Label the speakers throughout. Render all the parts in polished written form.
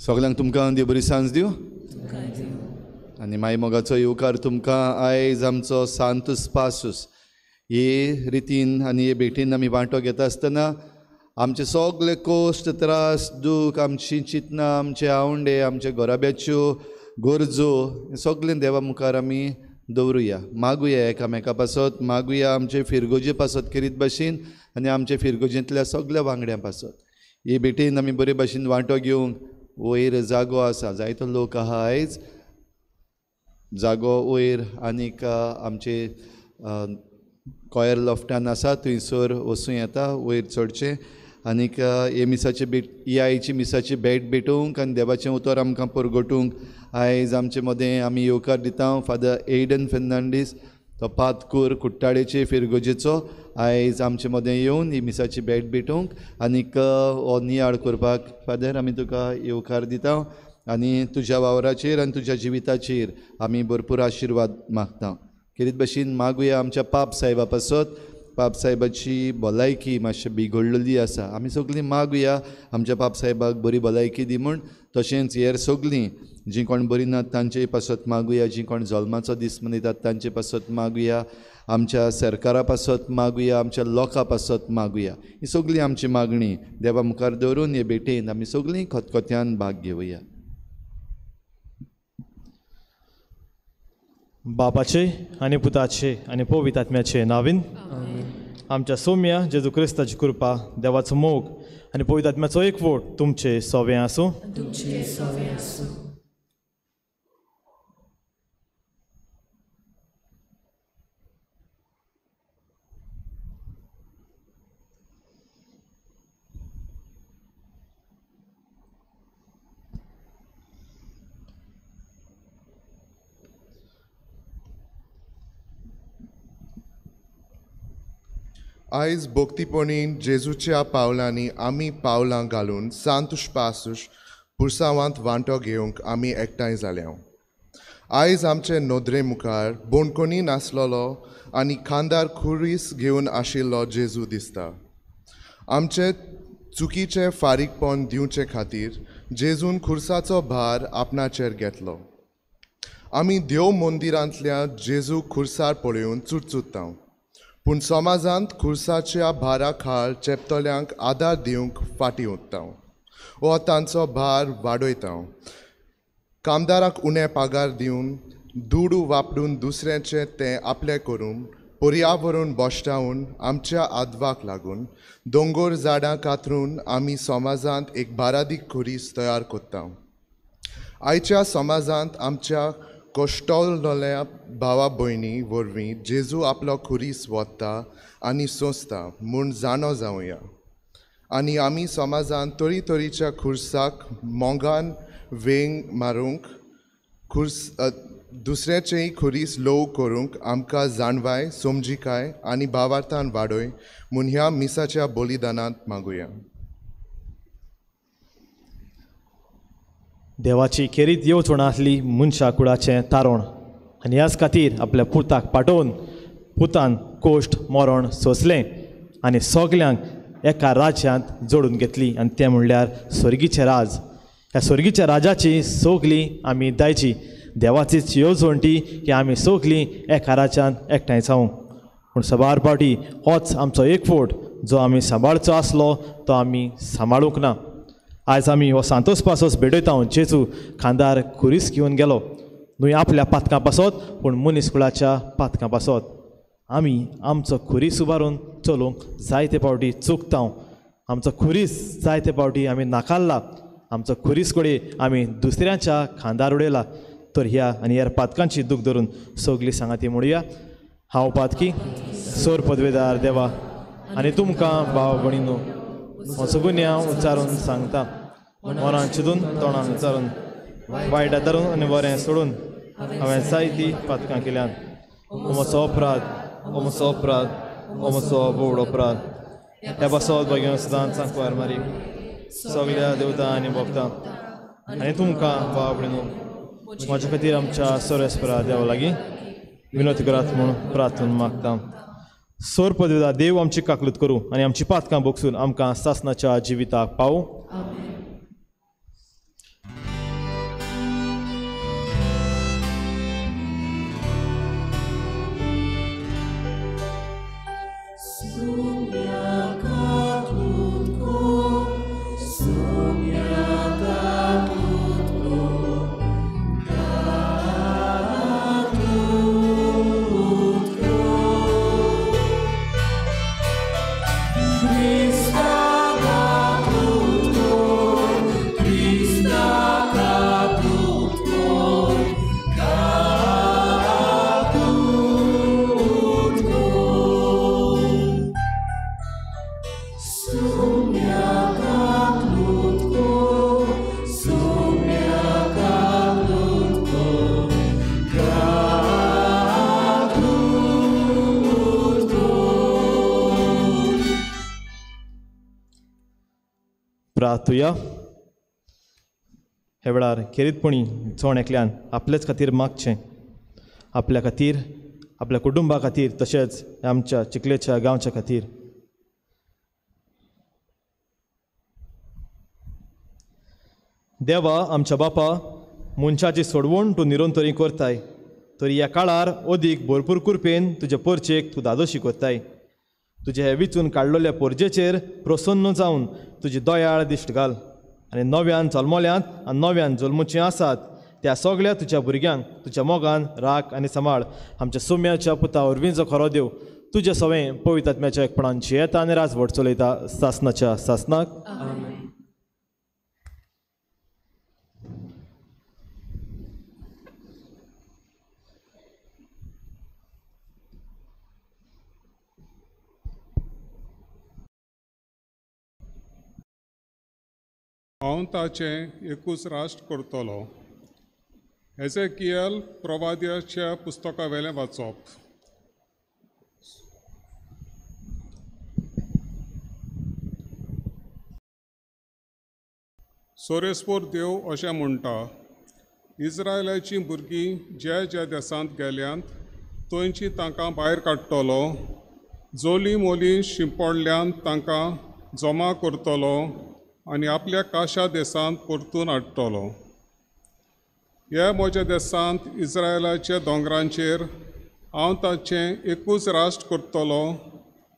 Speaker 1: सगल्यांक तुमकां देव बरी सांज दिवं आनी माय मोगाचो येवकार तुमकां आयज आमचो सांतूस पासूस हे रितीन आनी हे भेटीन आमी वांटो घेता आसतना आमचे सगळे कोश्ट त्रास दूख आमची चिंतनां आमचे आवंडे आमचे घराब्याच्यो गरजो सगळें देवा मुखार आमी दवरुया, मागुया एकामेका पासत, मागुया आमचे फिरगोजे पासत खेरीत भाशेन आनी आमचे फिरगोजेंतल्या सगळ्या वांगड्यां पासत. हे भेटीन आमी बरे भाशेन वांटो घेवंक वयर जागो आसा, जायतो लोक आहा आयज जागो वयर आनीक आमचे कॉयर लॉफ्टान आसा थंयसर वचूं येता वयर चडचें आनीक हे मिसाची भेट ही आयची मिसाची भेट भेटोवंक आनी देवाचें उतर आमकां परगटूंक आयज आमचे मदें आमी येवकार दिता फादर एडन फेर्नांडीस, तो पातकूर कुट्टाळेचे फिरगोजेचो आयज आमचे मदें येवन ही मिसाची भेट भेटोवंक आनीक हो नियाळ करपाक फादर आमी तुका येवकार दिता आनी तुज्या वावराचेर आनी तुज्या जिविताचेर आमी भरपूर आशिर्वाद मागता. खेरीत भशेन मागुया आमच्या पाप साहेबा पासत, पाप साहेबाची भलायकी मातशी बिगडलेली आसा, आमी सगळीं मागुया आमच्या पाप साहेबाक बरी भलायकी दी म्हूण. तशेंच हेर सगळीं जीं कोण बरी नात तांचे पासत मागुया, जीं कोण जल्माचो दीस मनयतात तांचे पासत मागुया, आमच्या सरकारा पासत मागुया, आमच्या लोकां पासत मागुया. ही सगळी आमची मागणी देवा मुखार दवरून हे भेटेन आमी सगळीं खतखत्यान भाग घेवया.
Speaker 2: बापाचे आनी पुताचे आनी पवित्र आत्म्याचे नावीन आमच्या सोम्या जेजू क्रिस्ताची कृपा, देवाचो मोग आनी पवित्र आत्म्याचो एकवट तुमचे सोवे आसूं.
Speaker 3: आयज भक्तीपणी जेजूच्या पावलांनी आमी पावलां घालून सांतूश पासूस पुरसांवांत वांटो घेवंक आमी एकठांय जाल्या. आयज आमचे नदरे मुखार बोणकोनी नासलेलो आनी खांदार खुरीस घेवन आशिल्लो जेजू दिसता. आमचे चुकीचें फारीकपण दिवचे खातीर जेजून खुर्साचो भार आपणाचेर घेतलो. आमी देव मंदिरांतल्या जेजू खुर्सार पळोवन चुटचुट्टा, पूण समाजांत खुर्साच्या भारा खाल चेपतल्यांक आदार दिवंक फाटीं उरता वो तांचो भार वाडयता. कामदाराक उणें पगार दिवन दुडू वापरून दुसऱ्याचें तें आपलें करून पर्यावरण भश्टावन आमच्या आदवाक लागून दोंगोर झाडां कातरून आमी समाजांत एक बारादीक खुरीस तयार करता. आयच्या समाजांत आमच्या कश्टोलल्या भावा भयणी वरवीं जेजू आपलो खुरीस वता आनी सोंसता म्हूण जाणो जावया आनी आमी समाजांत तरेतरेच्या खुर्साक मोगान वेंग मारूंक खुर्स दुसऱ्याचेय खुरीस लोव करूंक आमकां जाणवाय समजिकाय आनी भावार्थान वाडय म्हूण ह्या मिसाच्या बलिदानांत मागुया.
Speaker 2: देवाची खेरीत येवजण आसली मनशा कुळाचें तारण आनी ह्याच खातीर आपल्या पुताक पाठोवन पुतान कोश्ट मरण सोंसलें आनी सगल्यांक एका राज्यांत जोडून घेतली आनी तें म्हणल्यार स्वर्गीचें राज. ह्या स्वर्गीच्या राजाची सगलीं आमी दायची. देवाचीच येवजण ती की आमी सगलीं एका राज्यांत एकठांय जावं. पूण सबार फावटी होच आमचो एकवट जो आमी सांबाळचो आसलो तो आमी सांबाळूंक ना. आयज आमी हो सांतोस पासोस भेटयता जेजू खांदार खुरीस घेवन गेलो न्हय आपल्या पातकां पासत पूण मनीस कुळाच्या पातकां पासत. आमी आमचो खुरीस उबारून चलूंक जायते फावटी चुकता. आमचो खुरीस जायते फावटी आमी नाकारला. आमचो खुरीस कडेन आमी दुसऱ्यांच्या खांदार उडयला. तर ह्या आनी ह्या पातकांची दूख धरून सगळीं सांगाती म्हणुया. हांव पातकी सोर पदवेदार देवा आनी तुमकां भाव भयणीनो म्हजो गुन्यांव उच्चारून सांगता. मनान चिंतून तोंडान उच्चारून वायट धरून आनी बरें सोडून हांवें जायतीं पातकां केल्यांत. म्हजो अपराध, म्हजो अपराध, म्हजो व्हड अपराध. ह्या पासत भगेवन सदांच सांकवार मारी सगल्या देवता आनी भोगता आनी तुमकां भाव भयणीनो म्हज्या खातीर आमच्या सोरेस्परा देवा लागीं विनोद करात म्हूण प्रार्थना मागता. सोर पदवेदार देव आमची काकलूत करूं आनी आमची पातकां भोगसून आमकां सासनाच्या जिविताक पावूं. प्रार्थुया. हे वेळार खेरीतपणी जण एकल्यान आपलेच खातीर मागचें, आपल्या खातीर, आपल्या कुटुंबा खातीर, तशेंच आमच्या चिखलेच्या गांवच्या खातीर. देवा आमच्या बापा, मनशाची सोडवण तूं निरंतरी करताय, तरी ह्या काळार अदीक भरपूर कृपेन तुजे पोरचेक तूं धादोशी करताय. तुजे हे विचून काडलेल्या पोरजेचेर प्रसन्न जावन तुजी दयाळ दिश्ट घाल आनी नव्यान जल्मल्यांत आनी नव्यान जल्मुचीं आसात त्या सगळ्या तुज्या भुरग्यांक तुज्या मोगान राख आनी सांबाळ. आमच्या सुम्याच्या पुता वरवींचो खरो देव तुज्या सवें पवित्र आत्म्याच्या एकपणान जियेता आनी राजवट चलयता सासनाच्या सासनाक.
Speaker 4: हांव ताचें एकूच राष्ट्र करतलो. एझेकियल प्रवाद्याच्या पुस्तका वेलें वाचप. सोरेस्पोर देव अशें म्हणटा, इस्रायलाचीं भुरगीं ज्या ज्या देशांत गेल्यांत थंयची तांकां भायर काडटलो, जोली मोली शिंपडल्यान तांकां जमा करतलो आनी आपल्या काशा देशांत परतून हाडटलो. ह्या म्हज्या देशांत इस्रायलाच्या दोंगरांचेर हांव ताचें एकूच राष्ट्र करतलो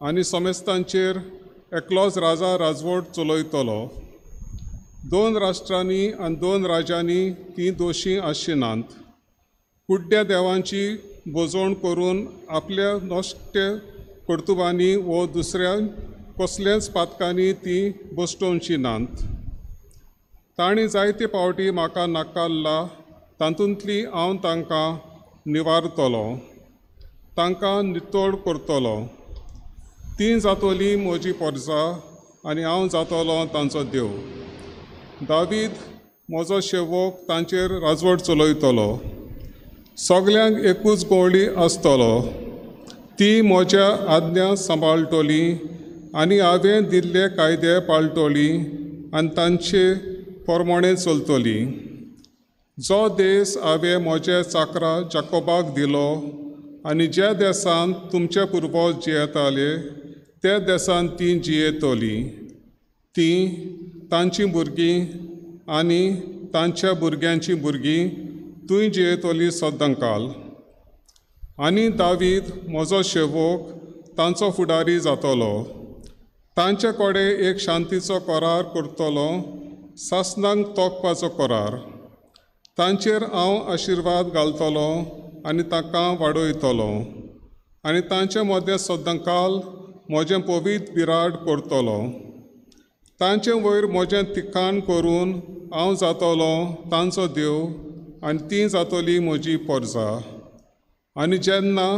Speaker 4: आनी समेस्तांचेर एकलोच राजा राजवट चलयतलो. दोन राष्ट्रांनी आनी दोन राजांनी तीं दोशी आसची नात. कुड्ड्या देवांची भोजवण करून आपल्या नश्ट कर्तुबांनी वो दुसऱ्या कसल्याच पातकांनी ती बसटोवची नात. तांणी जायते पावटी म्हाका नाकारला, तातूंतली हांव तांकां निवारतलो, तांकां नितळ करतलो. ती जातोली म्हजी पोरजा आनी हांव जातलो तांचो देव. दावीद म्हजो शेवक तांचेर राजवट चलयतलो. सगल्यांक एकूच गवळी आसतलो. ती म्हज्या आज्ञा सांबाळटली आनी हांवें दिल्ले कायदे पाळटली आनी तांचे प्रमाणे चलतली. जो देश हांवें म्हज्या चाकरा जाकोबाक दिलो आनी ज्या देशांत तुमचे पुर्वज जियेताले त्या देशांत ती जियेतली. ती तांचीं भुरगीं आनी तांच्या भुरग्यांचीं भुरगीं थंय जियेतली सदांकाल. आनी दावीद म्हजो शेवक तांचो फुडारी जातलो. तांचे कडेन एक शांतीचो करार करतलो, सासणाक तोखपाचो करार. तांचेर हांव आशिर्वाद घालतलो आनी तांकां वाडयतलो आनी तांचे मदें सदांकाल म्हजें पवित्र बिराड करतलो. तांचे वयर म्हजें तिखाण करून हांव जातलो तांचो देव आनी ती जातली म्हजी पोरजा. आनी जेन्ना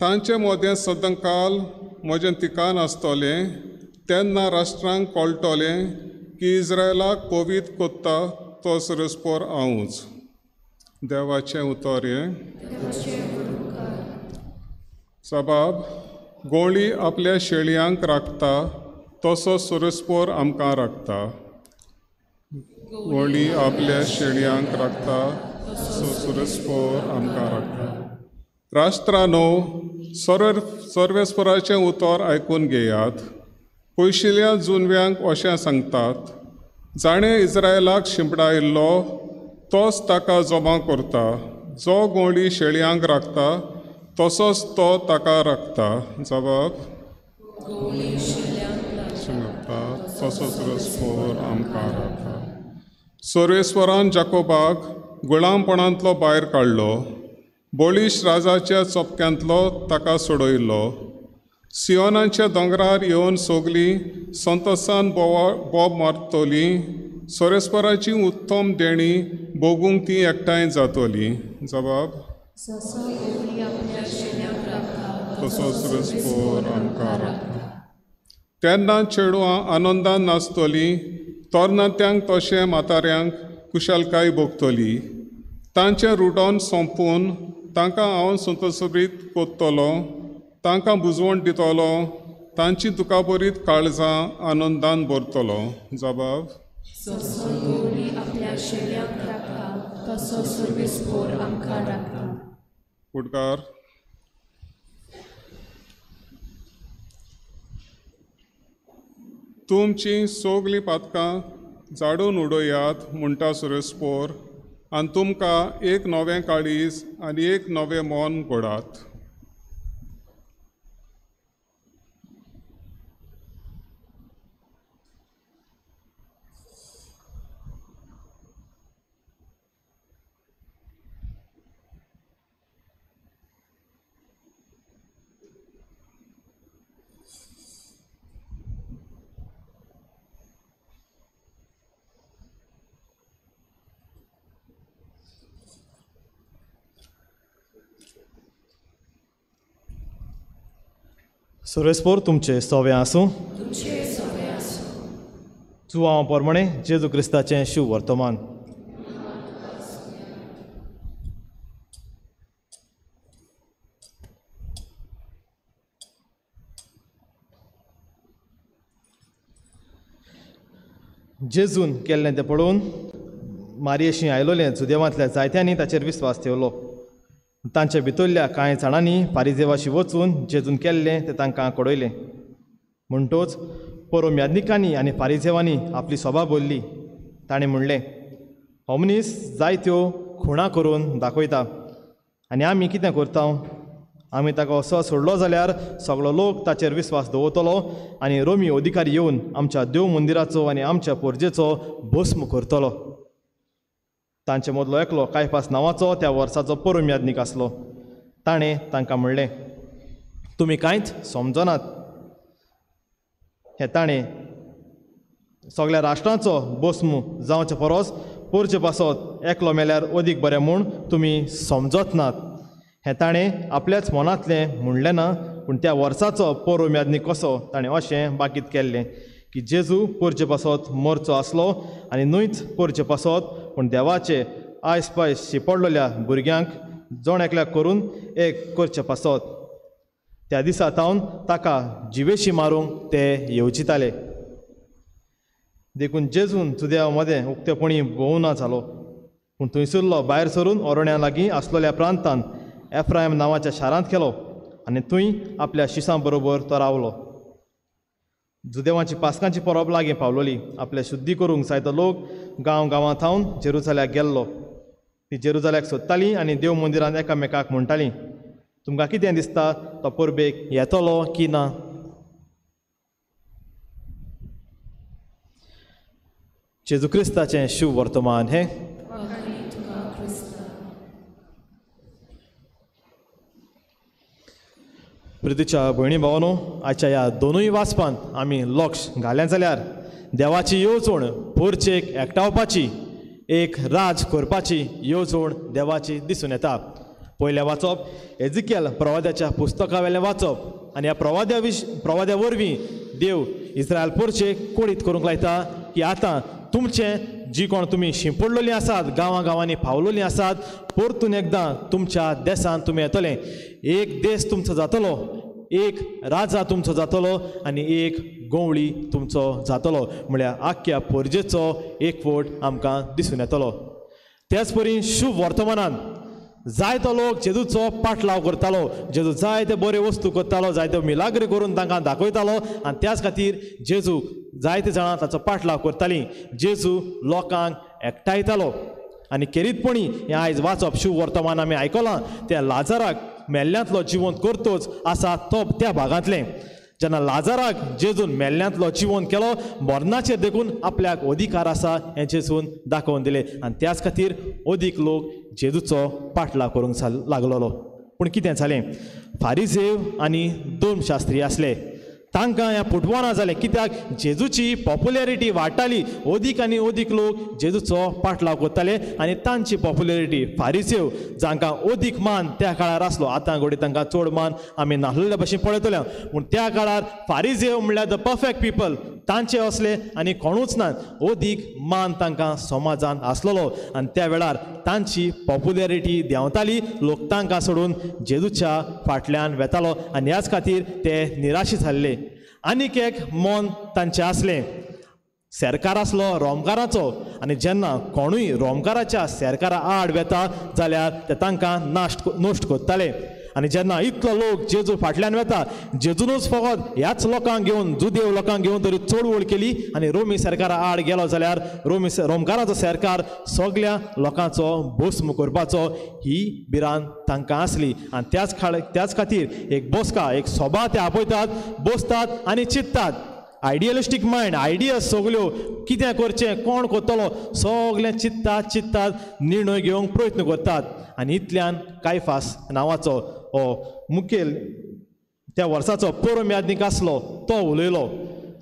Speaker 4: तांचे मदें सदांकाल म्हजें तिखाण आसतलें तेन्ना राष्ट्रांक कळटलें की इस्रायलाक पवित्र कोत्ता तो सरस्पोर हांवूच. देवाचें उतर हें. सबाब गोळी आपल्या शेळयांक राखता तसो सरस्पोर आमकां राखता. गोळी आपल्या शेळयांक राखता तसो सरस्पोर आमकां राखता. राष्ट्रानो, सर्वेस्पराचें उतर आयकून घेयात. पयशिल्या जुनव्यांक अशें सांगतात, जाणें इस्रायलाक शिंपडायल्लो तोच ताका जमा करता. जो गोंडी शेळयांक राखता तसोच तो ताका राखता. जबाब तसोच रस्पोर आमकां राखता. सर्वेस्वरान जाकोबाक गुलामपणांतलो भायर काडलो, बळीश राजाच्या चपक्यांतलो ताका सोडयलो. सियोनाच्या दोंगरार येवन सगलीं संतोसान बोब मारतली. सोरेस्पराची उत्तम देणी भोगूंक ती एकठांय जातली. जबाब तसो सुरेस्पोर आमकां राखता. तेन्ना चेडवां आनंदान नाचतलीं, तरणाट्यांक तशें म्हाताऱ्यांक कुशलकाय भोगतली. तांचें रुडोन सोंपून तांकां हांव संतोसबरीत कोत्तलो, तांकां बुजवण दितलो, तांची दुखाबरीत काळजां आनंदान भरतलो. जबाब उडकार. तुमचीं सगलीं पातकां जाडून उडयात म्हणटा सुरेस्पोर, आनी तुमकां एक नवें काळीज आनी एक नवें मन घोडात.
Speaker 2: सुरेस्पोर तुमचे सोवे आसूं. जुवांव पोरमणे जेजू क्रिस्ताचें शिव वर्तमान. जेजून केल्लें तें पळोवन मारयेशी आयलोलें जुदेवांतल्या जायत्यांनी ताचेर विस्वास ठेवलो. तांच्या भितरल्या कांय जाणांनी पारिजेवाशी वचून जेजून केल्लें तें तांकां कळयलें. म्हणटोच परोम याज्ञिकांनी आनी पारिजेवांनी आपली सभा बोल्ली. ताणें म्हणलें, हो मनीस जायत्यो खुणां करून दाखयता आनी आमी कितें करता? आमी ताका असो सोडलो जाल्यार सगळो लोक ताचेर विस्वास दवरतलो आनी रोमी अधिकारी येवन आमच्या देव मंदिराचो आनी आमच्या पोरजेचो भस्म करतलो. तांचे मदलो एकलो कायफास नांवाचो त्या वर्साचो परोम याज्ञीक आसलो. ताणें तांकां म्हणलें, तुमी कांयच समजनात. हें ताणें सगळ्या राष्ट्रांचो बोस्मू जावचे परस पोरचे पासत एकलो मेल्यार अदीक बरें म्हूण तुमी समजत नात. हें ताणें आपल्याच मनांतलें म्हणलें ना, पूण त्या वर्साचो पोरोम्यादनी कसो ताणें अशें बाकीत केल्लें की जेजू पोरचे पासत मरचो आसलो आनी न्हयच पोरचे पासत पूण देवाचे आयस पायस शिपडलेल्या भुरग्यांक जण एकल्याक करून एक करचे पासत. त्या दिसा तावन ताका जिवेशी मारूंक ते येवजिताले. देखून जेजून जुदेवा मदें उक्तेपणी भोंवना जालो, पूण थंयसरलो भायर सरून ओरण्या लागीं आसलेल्या प्रांतान एफ्रायम नांवाच्या शारांत गेलो आनी थंय आपल्या शिसां बरोबर तो रावलो. जुदेवांची पास्कांची परब लागीं पावलोली. आपले शुद्धी करूंक जायतो लोक गांव गांवां थावन जेरुजाल्याक गेल्लो. ती जेरुजाल्याक सोदताली आनी देव मंदिरांत एकामेकाक म्हणटाली, तुमकां कितें दिसता, तो परबेक येतलो की ना? जेजू क्रिस्ताचें शुभ वर्तमान हें. प्रितीच्या भयणी भावानो, आयच्या ह्या दोनूय वाचपांत आमी लक्ष घालें जाल्यार देवाची येवजण पोरचेक एकठावपाची, एक राज करपाची येवजण देवाची दिसून येता. पयलें वाचप एजिकेल प्रवाद्याच्या पुस्तका वेलें वाचप आनी ह्या प्रवाद्या वरवीं देव इस्रायल पोरचेक कोडीत करूंक लायता की आतां तुमचें जी कोण तुमी शिंपडलेलीं आसात, गांवां गांवांनी पावलेलीं आसात, परतून एकदां तुमच्या देशांत तुमी येतले. एक देश तुमचो जातलो, एक राजा तुमचो जातलो आनी एक गवळी तुमचो जातलो. म्हळ्यार आख्ख्या पोरजेचो एकवट आमकां दिसून येतलो. त्याच परी शुभ वर्तमानान जायतो लोक जेजूचो पाटलाव करतालो, जेजू जायते बऱ्यो वस्तू करतालो, जायत्यो मिलाग्री करून तांकां दाखयतालो आनी त्याच खातीर जेजू जायते जाणां ताचो पाटलाव करतालीं. जेजू लोकांक एकठांयतालो आनी खेरीतपणी हें आयज वाचप शुभ वर्तमान आमी आयकलां त्या लाजाराक मेल्ल्यांतलो जिवंत करतोच आसा तो त्या भागांतलें. जेन्ना लाजाराक जेजून मेल्ल्यांतलो जिवंत केलो, मरणाचेर देखून आपल्याक अधिकार आसा हें जेजून दाखोवन दिलें आनी त्याच खातीर अदीक लोक जेजूचो पाटलाव करूंक लागलोलो. पूण कितें जालें, फारिजेव आनी धर्मशास्त्री आसले, तांकां हें पुटवना जालें. कित्याक जेजूची पॉप्युलरिटी वाडटाली, अदीक आनी अदीक लोक जेजूचो पाटलाव करताले आनी तांची पॉप्युलरिटी फारिसेव जांकां अदीक मान त्या काळार आसलो, आतां घडये तांकां चड मान आमी नासलेल्या भशेन पळयतले, पूण त्या काळार फारिसेव म्हणल्यार the perfect people, तांचे असले आनी कोणूच ना, अदीक मान तांकां समाजांत आसलेलो आनी त्या वेळार तांची पॉप्युलरिटी देंवताली. लोक तांकां सोडून जेजूच्या फाटल्यान वेतालो आनी ह्याच खातीर ते निराशी जाल्ले. आनीक एक मन तांचें आसलें, सरकार आसलो रोमकाराचो आनी जेन्ना कोणूय रोमकाराच्या सरकारा आड वेता जाल्यार ते तांकां नश्ट करताले. आनी जेन्ना इतलो लोक जेजू फाटल्यान वेता, जेजूनच फकत ह्याच लोकांक घेवन, जुदेव लोकांक घेवन तरी चळवळ केली आनी रोमी सरकारा आड गेलो जाल्यार रोमकाराचो सरकार सगळ्या लोकांचो भस्म करपाचो ही भिरांत तांकां आसली. आनी त्याच खातीर एक बसका, एक सभा ते आपयतात, बसतात आनी चिंततात. आयडियलिस्टीक मायंड, आयडियाज सगल्यो, कितें करचें, कोण करतलो, सगळें चिंततात चिंततात, निर्णय घेवंक प्रयत्न करतात. आनी इतल्यान कायफास नांवाचो हो मुखेल त्या वर्साचो पोरम्यादनीक आसलो तो उलयलो.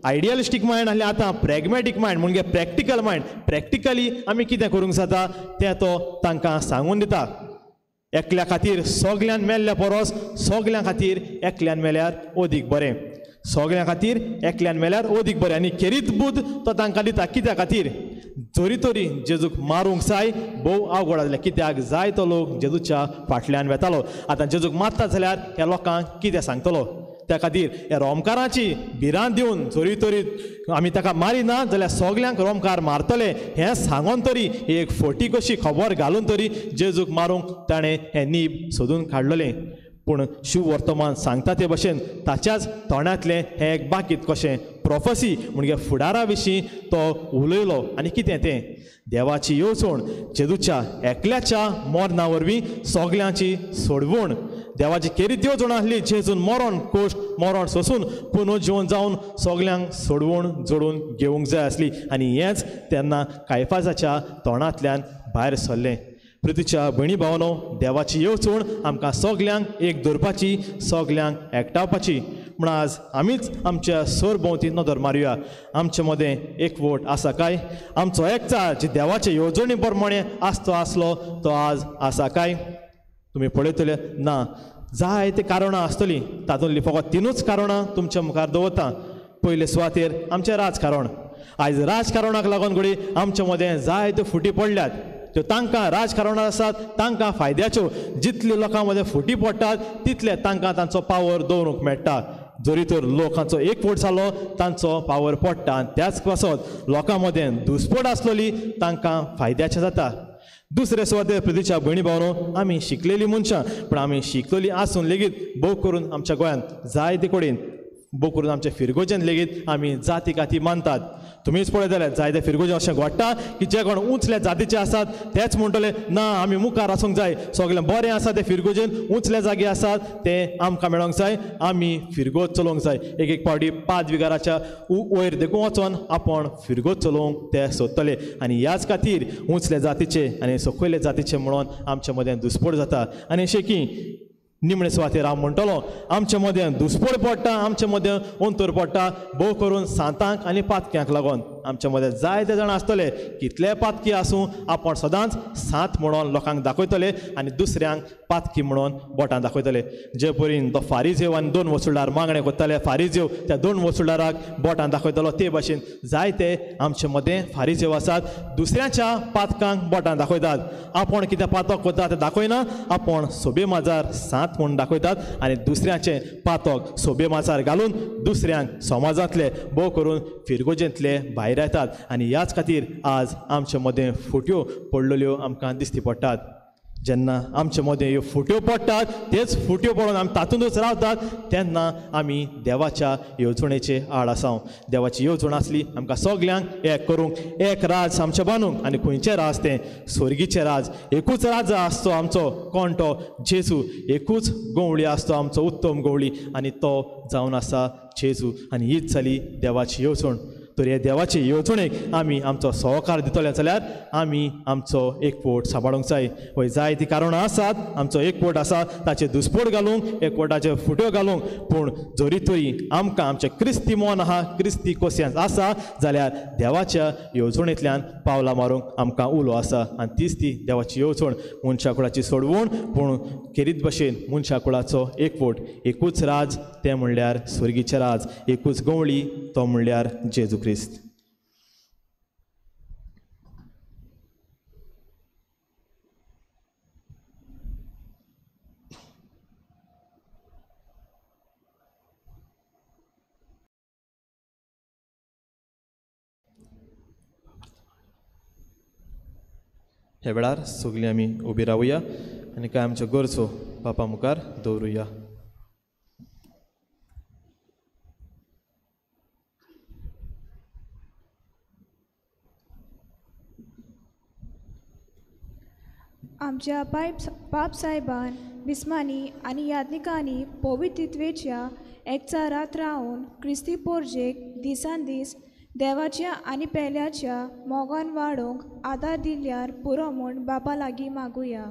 Speaker 2: आयडियलिस्टीक मायंड आसलें, आतां प्रॅग्मॅटीक मायंड म्हणजे प्रॅक्टिकल मायंड, प्रॅक्टिकली आमी कितें करूंक जाता तें तो तांकां सांगून दिता. एकल्या खातीर सगल्यान मेल्ल्या परस सगल्यां खातीर एकल्यान मेल्यार अदीक बरें, सगल्यां खातीर एकल्यान मेल्यार अदीक बरें. आनी खेरीत बुद्द तो तांकां दिता. कित्या खातीर? जरी तरी जेजूक मारूंक जाय भोव आवगड आसलें, कित्याक जाय तो लोक जेजूच्या फाटल्यान वेतालो. आतां जेजूक मारता जाल्यार ह्या लोकांक कितें सांगतलो? त्या खातीर ह्या रोमकाराची भिरांत दिवन जरी तरी आमी ताका मारिना जाल्यार सगल्यांक रोमकार मारतले हें सांगोन तरी एक फटी कशी खबर घालून तरी जेजूक मारूंक ताणें हें नीब सोदून काडलेलें. पूण शिव वर्तमान सांगता ते भशेन ताच्याच तोंडांतलें हें एक बाकीत कशें प्रोफसी म्हणजे फुडारा विशीं तो उलयलो. आनी कितें तें? देवाची येवजण जेजूच्या एकल्याच्या मरणा वरवीं सगल्यांची सोडवण. देवाची खेरीत येवजण आसली जेजून मरण कोश्ट मरण सोसून पुनर्जीवन जावन सगल्यांक सोडवण जोडून घेवंक जाय आसली. आनी हेंच तेन्ना कायफासाच्या तोंडांतल्यान भायर सरलें. प्रितीच्या भयणी भावनो, देवाची येवजण आमकां सगल्यांक एक दवरपाची, सगल्यांक एकठावपाची. म्हण आज आमीच आमच्या सरभोंवती नदर मारुया. आमचे मदें एकवट आसा काय? आमचो एकचार जी देवाचे येवजणे प्रमाणे आसतो आसलो तो आज आसा काय? तुमी पळयतले ना, जायते कारणां आसतलीं, तातूंतलीं फकत तिनूच कारणां तुमच्या मुखार दवरता. पयले सुवातेर आमचें राजकारण. आयज राजकारणाक लागून घडये आमचे मदें जायत्यो फुटी पडल्यात. त्यो तांकां राजकारणां आसात तांकां फायद्याच्यो. जितले लोकां मदें फुटी पडटात तितले तांकां तांचो पावर दवरूंक मेळटा. जरी तर लोकांचो एकवट जालो तांचो पावर पडटा आनी त्याच पासत लोकां मदें दुस्पट आसलेली तांकां फायद्याचें जाता. दुसरे सुवातेर प्रदीच्या भयणी भावनो, आमी शिकलेलीं मनशां, पूण आमी शिकलेलीं आसून लेगीत भोव करून आमच्या गोंयांत जायते कडेन भोव करून आमच्या फिरगोजेन लेगीत आमी जाती काती मानतात. तुमीच पळयत जाल्यार जायते फिरगोजे अशें घडटा की जे कोण उंचल्या जातीचे आसात तेच म्हणटले ना आमी मुखार आसूंक जाय, सगळें बरें आसा ते फिरगोजेन उंचल्या जागे आसात तें आमकां मेळोंक जाय, आमी फिरगोज चलोवंक जाय. एक एक फावटी पादविगाराच्या वयर देखून वचोन आपूण फिरगोज चलोवंक ते सोदतले आनी ह्याच खातीर उंचल्या जातीचे आनी सकयले जातीचे म्हणून आमचे मदें दुस्पोट जाता. आनी अशें की निमणे सुवातेर हांव म्हणटलो आमचे मदें दुस्पोट पडटा, आमचे मदें अंतर पडटा भोव करून सांतांक आनी पातक्यांक लागून. आमचे मदें जायते जाण आसतले कितले पातकी आसूं आपूण सदांच सांत म्हणून लोकांक दाखयतले आनी दुसऱ्यांक पातकी म्हणून बोटां दाखयतले. जे परीन तो फारीजेव आनी दोन वसुलदार मागणें करताले, फारीजेव त्या दोन वसुलदाराक बोटां दाखयतलो, ते भाशेन जायते आमचे मदें फारीजेव आसात दुसऱ्यांच्या पातकांक बोटां दाखयतात. आपूण कितें पातक करता तें दाखयना, आपूण सोबे माजार सांत म्हूण दाखयतात आनी दुसऱ्यांचें पातक सोबे माजार घालून दुसऱ्यांक समाजांतले भोव करून फिरगोजेंतले भायर येतात. आनी ह्याच खातीर आज आमचे मदें फुट्यो पडलेल्यो आमकां दिसती पडटात. जेन्ना आमचे मदें ह्यो फुट्यो पडटात तेच फुट्यो पडून आमी तातूंतच रावतात तेन्ना आमी देवाच्या येवजणेचे आड आसाव. देवाची येवजण आसली आमकां सगल्यांक एक करूंक, एक राज आमचें बांदूंक. आनी खंयचें राज तें? स्वर्गीचें राज. एकूच राजा आसचो आमचो, कोण तो? जेजू. एकूच गवळी आसचो आमचो, उत्तम गवळी, आनी तो जावन आसा जेजू. आनी हीच जाली देवाची येवजण. तर हे देवाचे येवजणेक आमी आमचो सहकार दितले जाल्यार आमी आमचो एकवट सांबाळूंक जाय. वय जायतीं कारणां आसात आमचो एकवट आसा ताचे दुस्पोट घालूंक, एकवटाचे फुट्यो घालूंक, पूण जरी तरी आमकां आमचें क्रिस्ती मन आहा, क्रिस्ती कोसियन्स आसा जाल्यार देवाच्या येवजणेंतल्यान पावलां मारूंक आमकां उलो आसा. आनी तीच ती देवाची येवजण, मनशा कुळाची सोडवण, पूण खेरीत भशेन मनशा कुळाचो एकवट. एकूच राज तें म्हणल्यार स्वर्गीचें राज, एकूच गवळी तो म्हणल्यार जेजू क्रिस्त. ह्या वेळार सगळीं आमी उबी रावया आनी कांय आमच्यो गरजो बापा मुखार दवरुया.
Speaker 5: आमच्या बाप साहेबान बिस्मानी आनी याज्ञिकांनी पवित्रत्वेच्या एकचारांत रावन क्रिस्ती पोरजेक दिसान दीस देवाच्या आनी पेल्याच्या मोगान वाडोवंक आदार दिल्यार पुरो म्हूण बापा लागीं मागुया.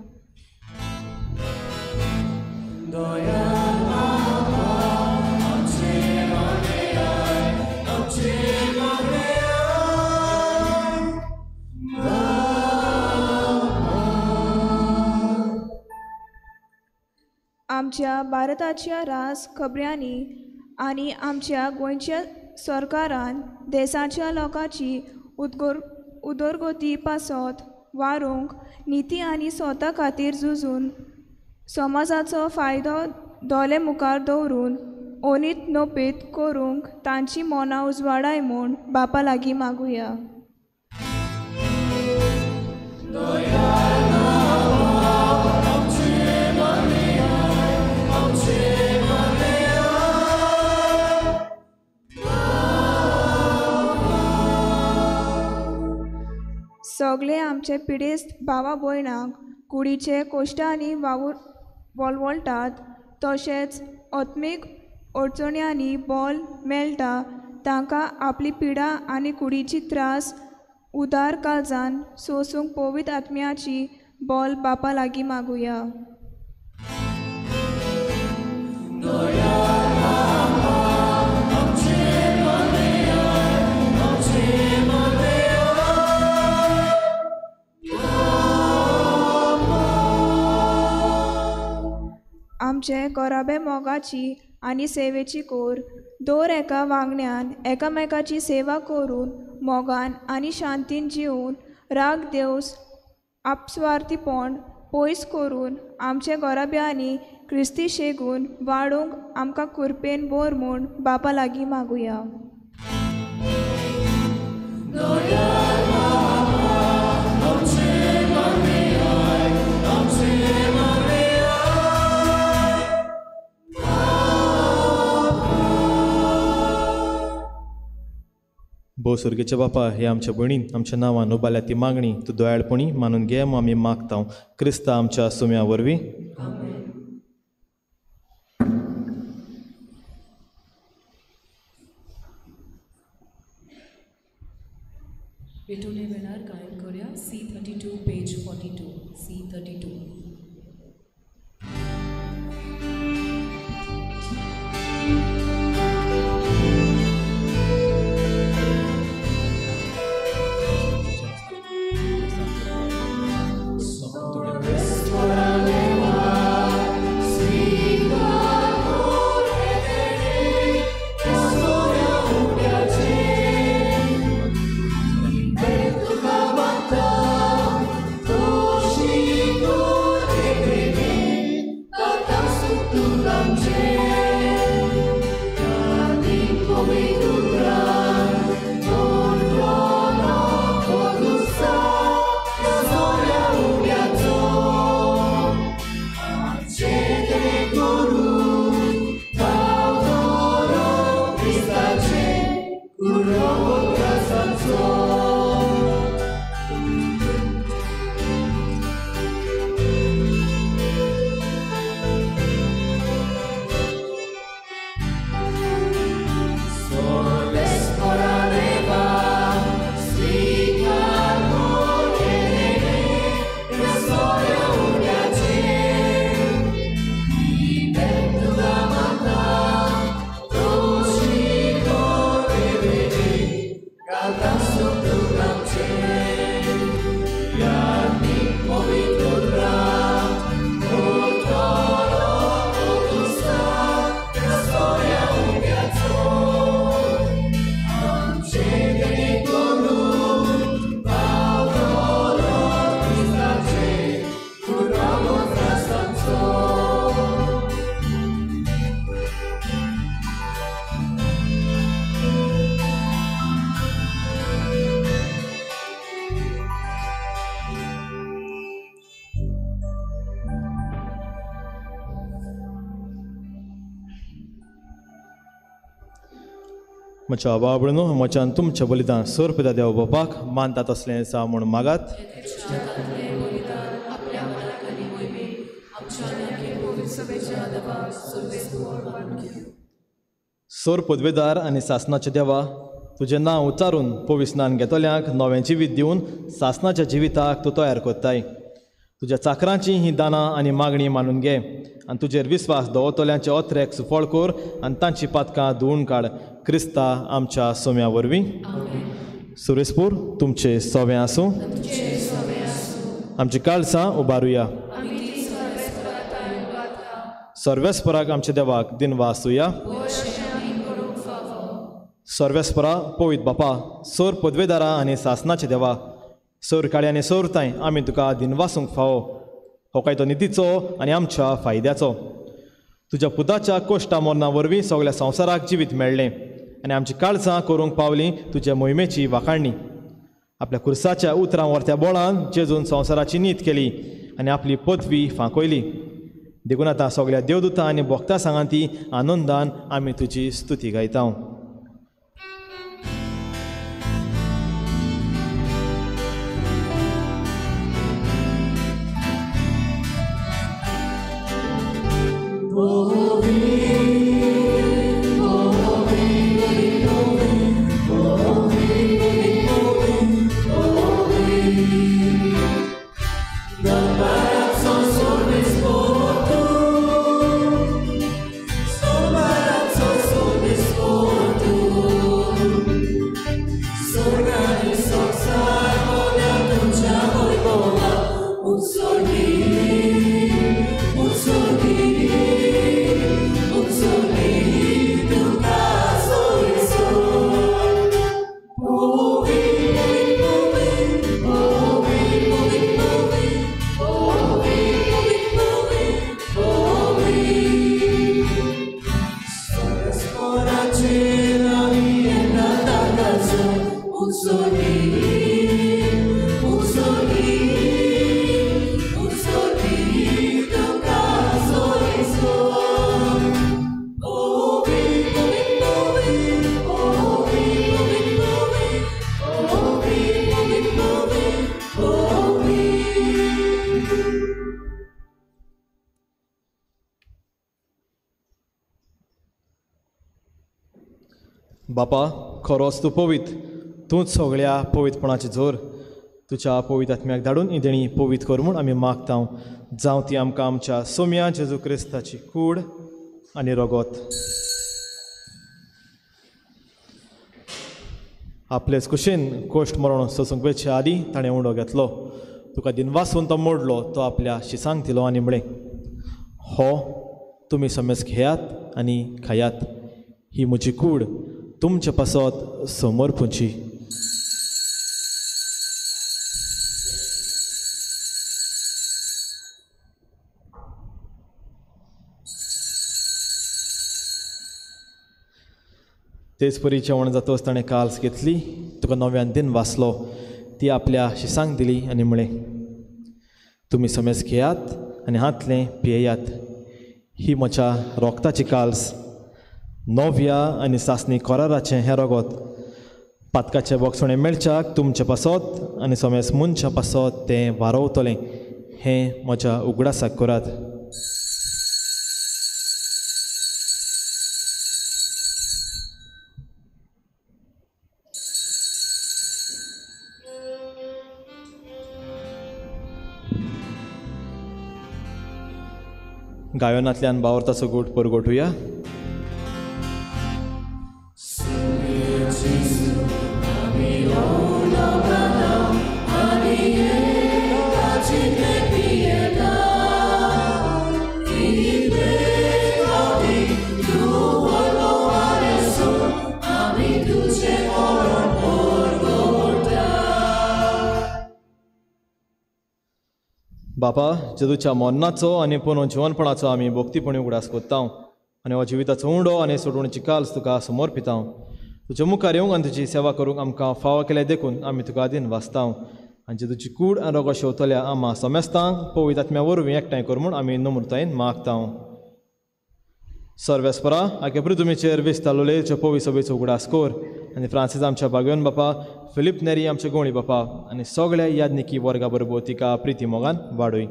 Speaker 5: आमच्या भारताच्या राज खबऱ्यांनी आनी आमच्या गोंयच्या सरकारान देशाच्या लोकांची उदरगती पासत वारूंक निती आनी स्वता खातीर झुजून समाजाचो फायदो दोळे मुखार दवरून ओनीत नोपेत करूंक तांची मनां उजवाडाय म्हूण बापा लागीं मागुया. सगळे आमचे पिडेस्त भावा भयणांक कुडीचे कोश्टांनी वावूर वळवळटात तशेंच आत्मीक अडचण्यांनी बल मेळटा तांकां आपली पिडा आनी कुडीची त्रास उदार काळजान सोसूंक पवित्र आत्म्याची बल बापा लागीं मागुया. आमचे गोराबे मोगाची आनी सेवेची कोर दर एका वांगड्यान एकामेकाची सेवा करून मोगान आनी शांतीन जिवन राग देवस आपस्वार्थीपण पयस करून आमचे गोराब्यांनी क्रिस्ती शेगून वाडूंक आमकां कुरपेन बोर म्हूण बापा लागीं मागुया.
Speaker 2: भोव सुर्गेच्या बापा, हे आमच्या भयणीन आमच्या नांवान उबाल्या ती मागणी तूं दयाळपणी मानून घे म्हूण आमी मागता क्रिस्ता आमच्या सुम्या वरवीं.
Speaker 6: भेटवणे वेळार गायन करूया C32 page 42 C32.
Speaker 2: म्हज्या बाबडनो म्हज्यान तुमच्या बलिदान सोरपिता देव बापाक मानता तसलें सा म्हूण मागात. सोर पदवेदार आनी सासनाच्या देवा, तुजें नांव उच्चारून पविस्नान घेतल्यांक नवें जिवीत दिवन सासनाच्या जिविताक तूं तयार करताय. तुज्या चाकरांची ही दानां आनी मागणी मानून घे आनी तुजेर विस्वास दवरतल्यांचे अत्रेक सुफळ कर आनी तांची पातकां धुवून काड क्रिस्ता आमच्या सोम्या वरवीं. सुरेशपूर तुमचे सोवें आसूं. आमची काळसां उबारुया. सर्वेस्पराक आमच्या देवाक दिनवासुया. सर्वेस्परा पवित बापा, सोर पदवेदारा आनी सासनाचे देवा, सोर काळी आनी सोरताय आमी तुका दिनवासूंक फावो. हो कायदो नितीचो आनी आमच्या फायद्याचो. तुज्या पुताच्या कोश्टा मरणा वरवीं सगळ्या संवसाराक जिवीत मेळ्ळें आनी आमची काळजां करूंक पावलीं तुज्या मोहिमेची वाखाणणी. आपल्या कुर्साच्या उतरां वरत्या बोळान जेजून संवसाराची नीत केली आनी आपली पदवी फांकयली. देखून आतां सगळ्या देवदूतां आनी भक्तां सांगाती आनंदान आमी तुजी स्तुती गायता.
Speaker 6: Sorgi,
Speaker 2: बापा, खरोच तूं पवित्र, तूंच सगळ्या पवित्रपणाची जोर. तुज्या पवित्र आत्म्याक धाडून ही देणी पवित्र कर म्हूण आमी मागता. जावं ती आमकां आमच्या सोम्या जेजू क्रिस्ताची कूड आनी रगत. आपलेच कुशीन कोश्ट मरण सोसूंक वेचे आदीं ताणें उंडो घेतलो, तुका दिनवासून तो मोडलो, तो आपल्या शिसांक दिलो आनी म्हळें, हो तुमी समेज घेयात आनी खायात, ही म्हजी कूड तुमचे पासत समर्पूची. तेच परी जेवण जातच ताणें काल्स घेतली, तुका नव्यान दिन वाचलो, ती आपल्या शिसांक दिली आनी म्हळें, तुमी समेज घेयात आनी हांतलें पियेयात, ही म्हज्या रोगताची काल्स, नव्या आनी सासणी कराराचें हें रगत, पातकाचें बोगसणें मेळच्याक तुमचे पासत आनी समेज मनशा पासत तें वारोवतलें, हें म्हज्या उगडासाक करात. गायनांतल्यान बावरताचो गोट परगोटुया. बापा, जेजूच्या मरणाचो आनी पुनः जिवनपणाचो आमी भक्तीपणी उगडास कोत्ता आनी हो जिविताचो उंडो आनी सोडवणीची काल्स तुका समर्पिता. तुज्या मुखार येवंक आनी तुजी सेवा करूंक आमकां फावो केल्या देखून आमी तुका दिन वाचता. आनी जेजूची कूड आनी रोगो शेवतल्या आमा समेस्तांक पवित्र आत्म्या वरवीं एकठांय कर म्हूण आमी नम्रतायेन मागता. सर्वेस्परा, आगे पृथ्वीचेर विस्तारलोले पवित्र सभेचो उगडास कर आनी फ्रांसीस आमच्या बागेवन बापा, फिलीप नेरी आमच्या गोंडी बापा आनी सगळ्या यादनिकी वर्गा बरोबर तिका प्रिती मोगान वाडय.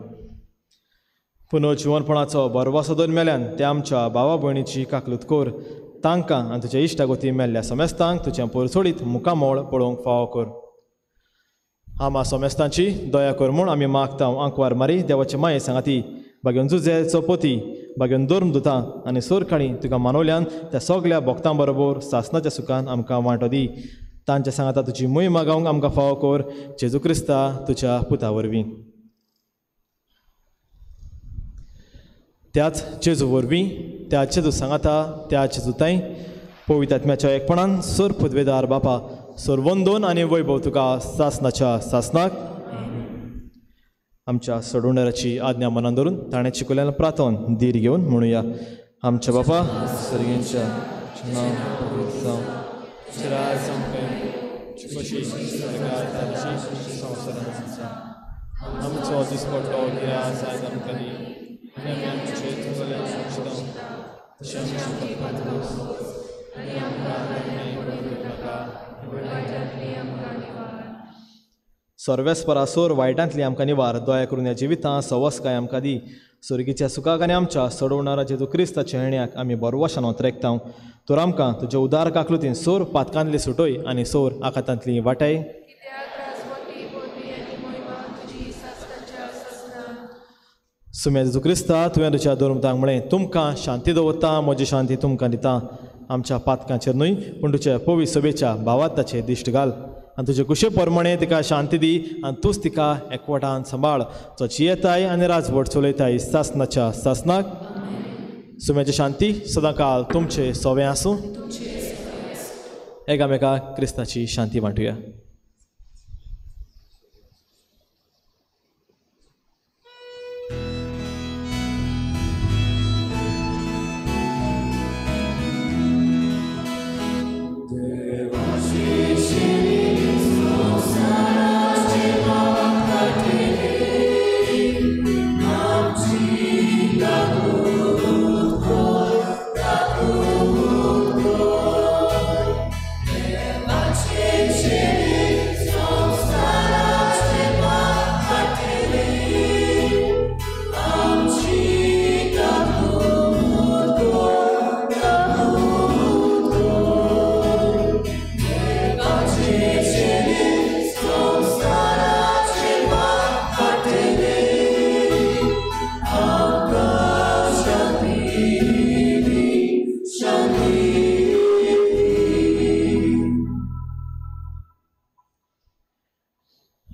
Speaker 2: पुनः जिवनपणाचो बरवासो दोन मेल्यान ते आमच्या भावा भयणीची काकलूत कर, तांकां आनी तुज्या इश्टागोती मेल्ल्या समेस्तांक तुज्या पोरसोडीत मुखामोळ पळोवंक फावो कर. आमा समेस्तांची दया कर म्हूण आमी मागता. आंकवार मारी देवाचे माये सांगाती बागेवन जुजे चौपती बागेवन धर्म दुता आनी सोरकाणी तुका मानवल्यान त्या सगळ्या भक्तां बरोबर सासनाच्या सुखान आमकां वांटो दी. तांच्या सांगाता तुजी मोहिमा गावंक आमकां फावो कर, जेजू क्रिस्ता तुज्या पुता वरवीं. त्याच जेजू वरवीं, त्या जेजू सांगाता, त्या जेजूताय पवित्र आत्म्याच्या एकपणान सोर पुदवेदार बापा सोर वंदोन आनी वैभव तुका सासनाच्या सासनाक. आमच्या सोडवणाराची आज्ञा मनान धरून ताणें शिकयल्ल्यान प्रार्थन धीर घेवन म्हणुया. आमच्या बापा सर्गेंच्या नांव पवित्र जावं, तुजें राज आमकां येवं, स्वर्गार तशें संवसारांत जावं. आमचो दिसपट्टो गिरास आयज आमकां दी आनी आमी आमचे चुकल्यांक सोंशिता तशें आमचें पातकां पुरोस आनी आमकां अन्याय पडूं नाका. सर्वेस्परा सोर वायटांतली आमकां निवार, दया करून ह्या जिवितां सवसकाय आमकां दी. सुर्गीच्या सुखाक आनी आमच्या सोडवणारा जेजू क्रिस्ताच्या हेण्याक आमी बरवाशान ओतरेकता. तर आमकां तुज्या उदार काकलुतीन सोर पातकांतली सुटय आनी सोर आकातांतली वाटाय. सुम्या जेजू क्रिस्ता, तुवें तुज्या धर्मतांक म्हळें, तुमकां शांती दवरता, म्हजी शांती तुमकां दिता. आमच्या पातकांचेर न्हय पूण तुज्या पवित्र सभेच्या भावार्थाचेर दिश्ट घाल आनी तुजे कुशे प्रमाणे तिका शांती दी आनी तूंच तिका एकवटान सांबाळ, जो जियेताय आनी राजवट चलयताय सासनाच्या सासनाक. सुम्याची शांती सदांकाल तुमचे सोवें आसूं. एकामेका क्रिस्ताची शांती वांटुया.
Speaker 7: Change.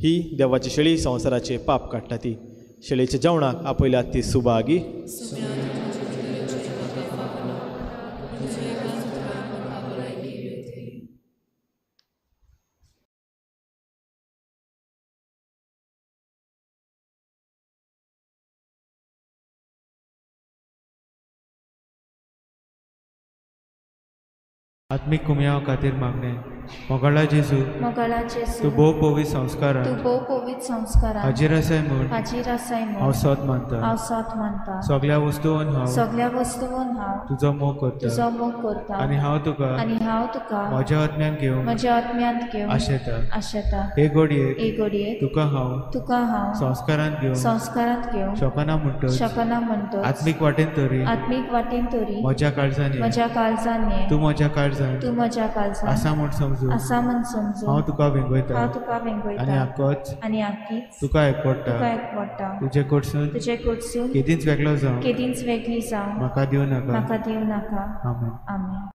Speaker 2: ही देवाची शेळी संवसाराचे पाप काडटा ती शेळीच्या जेवणाक आपयल्यात ती सुभागी.
Speaker 7: आत्मीक कुमयाव खातीर मागणें. मोगाळा जेजू,
Speaker 8: मोगाळा जेजू,
Speaker 7: तूं भोव पवित्र संस्कारान,
Speaker 8: तूं भोव पवित्र संस्कारान
Speaker 7: हाजीर आसाय म्हूण,
Speaker 8: हाजीर आसाय म्हूण
Speaker 7: हांव सत मानता,
Speaker 8: हांव सत मानता.
Speaker 7: सगळ्या वस्तून हांव,
Speaker 8: सगळ्या वस्तून हांव
Speaker 7: तुजो मोग करता,
Speaker 8: तुजो मोग करता.
Speaker 7: आनी हांव तुका,
Speaker 8: आनी हांव तुका
Speaker 7: म्हज्या आत्म्यान घेवन,
Speaker 8: म्हज्या आत्म्यांत घेवन
Speaker 7: आशेता,
Speaker 8: आशेता.
Speaker 7: हे घडयेक,
Speaker 8: हे घडयेक
Speaker 7: तुका हांव,
Speaker 8: तुका हांव
Speaker 7: संस्कारांत घेवन,
Speaker 8: संस्कारांत घेवन
Speaker 7: शकना म्हणटच,
Speaker 8: शकना म्हणटच
Speaker 7: आत्मीक वाटेन तरी,
Speaker 8: आत्मीक वाटेन तरी
Speaker 7: म्हज्या काळजान,
Speaker 8: म्हज्या काळजान
Speaker 7: तूं म्हज्या काळजान,
Speaker 8: तूं म्हज्या काळजान
Speaker 7: आसा म्हूण समजून,
Speaker 8: आसा म्हूण समजून
Speaker 7: हांव तुका वेंगयता,
Speaker 8: हांव तुका वेंगयता.
Speaker 7: आनी आकोच,
Speaker 8: आनी आकीच
Speaker 7: तुका एकवटा,
Speaker 8: तुका एकवटा.
Speaker 7: तुजे कडसून,
Speaker 8: तुजे कडसून
Speaker 7: केदींच वेगळो जावं,
Speaker 8: केदींच वेगळी जावं
Speaker 7: म्हाका दिवं नाका,
Speaker 8: म्हाका दिवं नाका.
Speaker 7: आमेन.
Speaker 8: आमेन.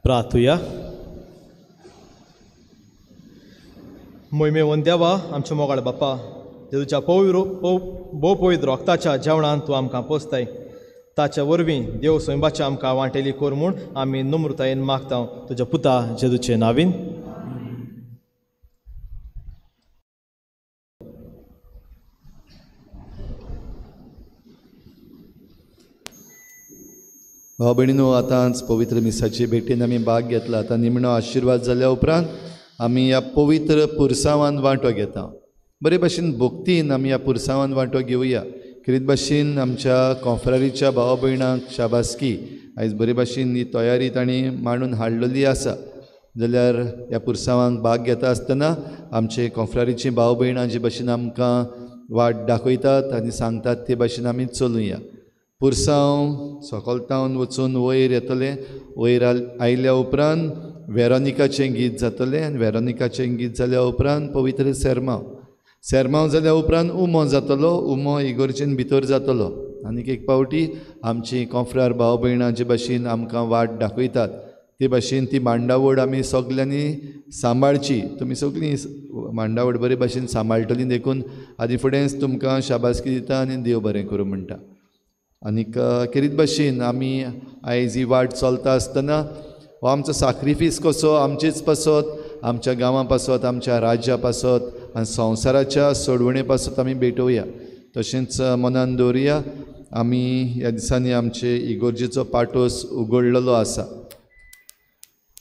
Speaker 2: प्रार्थुया. मोहिमेवन देवा आमच्या मोगाळ बापा, जेजूच्या भोव पवित्र रक्ताच्या जेवणान तूं आमकां पोसताय, ताच्या वरवीं देव स्वयंबाच्या आमकां वांटेली कोर म्हूण आमी नम्रतायेन मागता तुज्या पुता जेजूचे नावीन.
Speaker 1: भाव भयणीनो, आतांच पवित्र मिसाचे भेटीन आमी भाग घेतला. आतां निमणो आशिर्वाद जाल्या उपरांत आमी ह्या पवित्र पुरसांवान वांटो घेता. बरे भाशेन भक्तीन आमी ह्या पुरसांवान वांटो घेवया. खेरीत भाशेन आमच्या कॉफ्रारीच्या भाव भयणांक शाबासकी, आयज बरे भाशेन ही तयारी तांणी मांडून हाडलेली आसा. जाल्यार ह्या पुरसांवांक भाग घेता आसतना आमचे कॉफ्रारीची भाव भयणां जे भाशेन आमकां वाट दाखयतात आनी सांगतात ते भाशेन आमी चलुया. पुरसांव सकलतावन वचून वयर येतलें. वयर आयल्या उपरांत वेरोनिकाचें गीत जातलें आनी वेरोनिकाचें गीत जाल्या उपरांत पवित्र सेरमांव, सेरमांव जाल्या उपरांत उमो जातलो, उमो इगोर्जेन भितर जातलो. आनीक एक पावटी आमची कोंफ्रार भाव भयणां जे भाशेन आमकां वाट दाखयतात ते भाशेन ती मांडावड आमी सगल्यांनी सांबाळची. तुमी सगळीं मांडावड बरे भाशेन सांबाळटलीं देखून आदी फुडेंच तुमकां शाबासकी दिता आनी देव बरें करूं म्हणटा. आनीक खेरीत भाशेन आमी आयज ही वाट चलता आसतना हो आमचो साक्रिफीस कसो आमचेच पासत, आमच्या गांवां पासत, आमच्या राज्या पासत आनी संवसाराच्या सोडवणे पासत आमी भेटोवया. तशेंच मनान दवरुया आमी ह्या दिसांनी आमचे इगोर्जेचो पाटोस उगडलेलो आसा.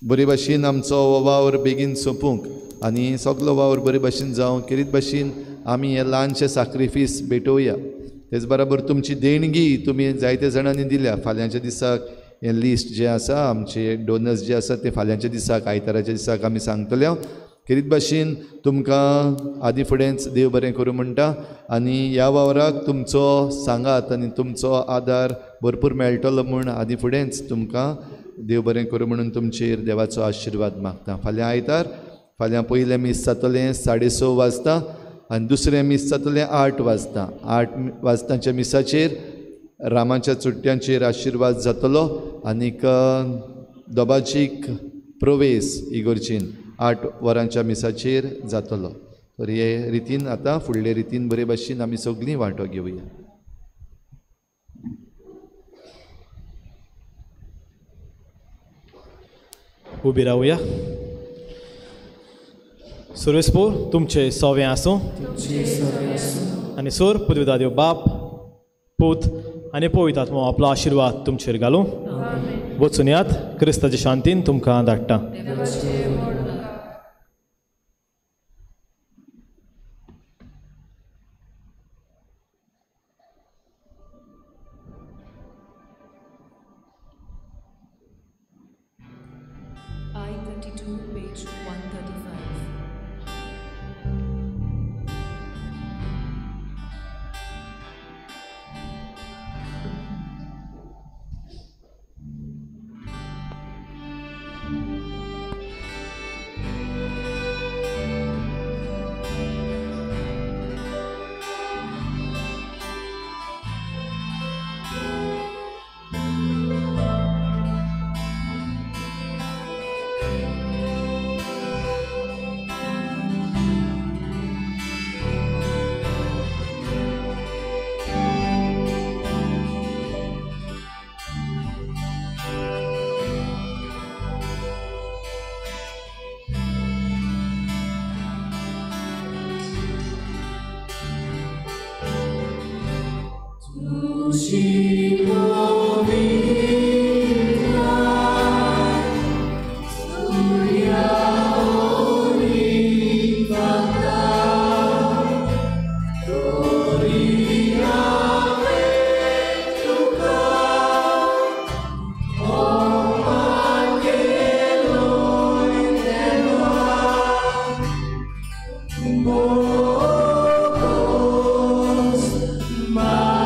Speaker 1: बरे भाशेन आमचो हो वावर बेगीन सोंपूंक आनी सगलो वावर बरे भाशेन जावंक खेरीत भाशेन आमी हे ल्हानशे साक्रिफीस भेटोवया. तेच बराबर तुमची देणगी तुमी जायते जाणांनी दिल्या. फाल्यांच्या दिसाक हें लिस्ट जें आसा, आमचे डोनर्स जे आसा ते फाल्यांच्या दिसाक, आयताराच्या दिसाक आमी सांगतले. खेरीत भाशेन तुमकां आदी फुडेंच देव बरें करूं म्हणटा आनी ह्या वावराक तुमचो सांगात आनी तुमचो आदार भरपूर मेळटलो म्हूण आदी फुडेंच तुमकां देव बरें करूं म्हणून तुमचेर देवाचो आशिर्वाद मागता. फाल्यां आयतार, फाल्यां पयलें मीस जातलें 6:30 वाजता आनी दुसरें मीस जातलें 8 वाजता. 8 वाजताच्या मिसाचेर रामाच्या चुट्ट्यांचेर आशिर्वाद जातलो आनीक दोबाजीक प्रवेश इगोर्जेन 8 वरांच्या मिसाचेर जातलो. तर हे रितीन आतां फुडले रितीन बरे भाशेन आमी सगळीं वांटो घेवया.
Speaker 2: उबी रावया. सुरेशपूर तुमचे सवे आसूं आनी सोर पुदविता देव बाप, पूत आनी पवित्र आत्मो आपलो आशिर्वाद तुमचेर घालूं. वचून यात, क्रिस्ताचे शांतीन तुमकां धाडटा.
Speaker 6: I-32, page 135.
Speaker 9: My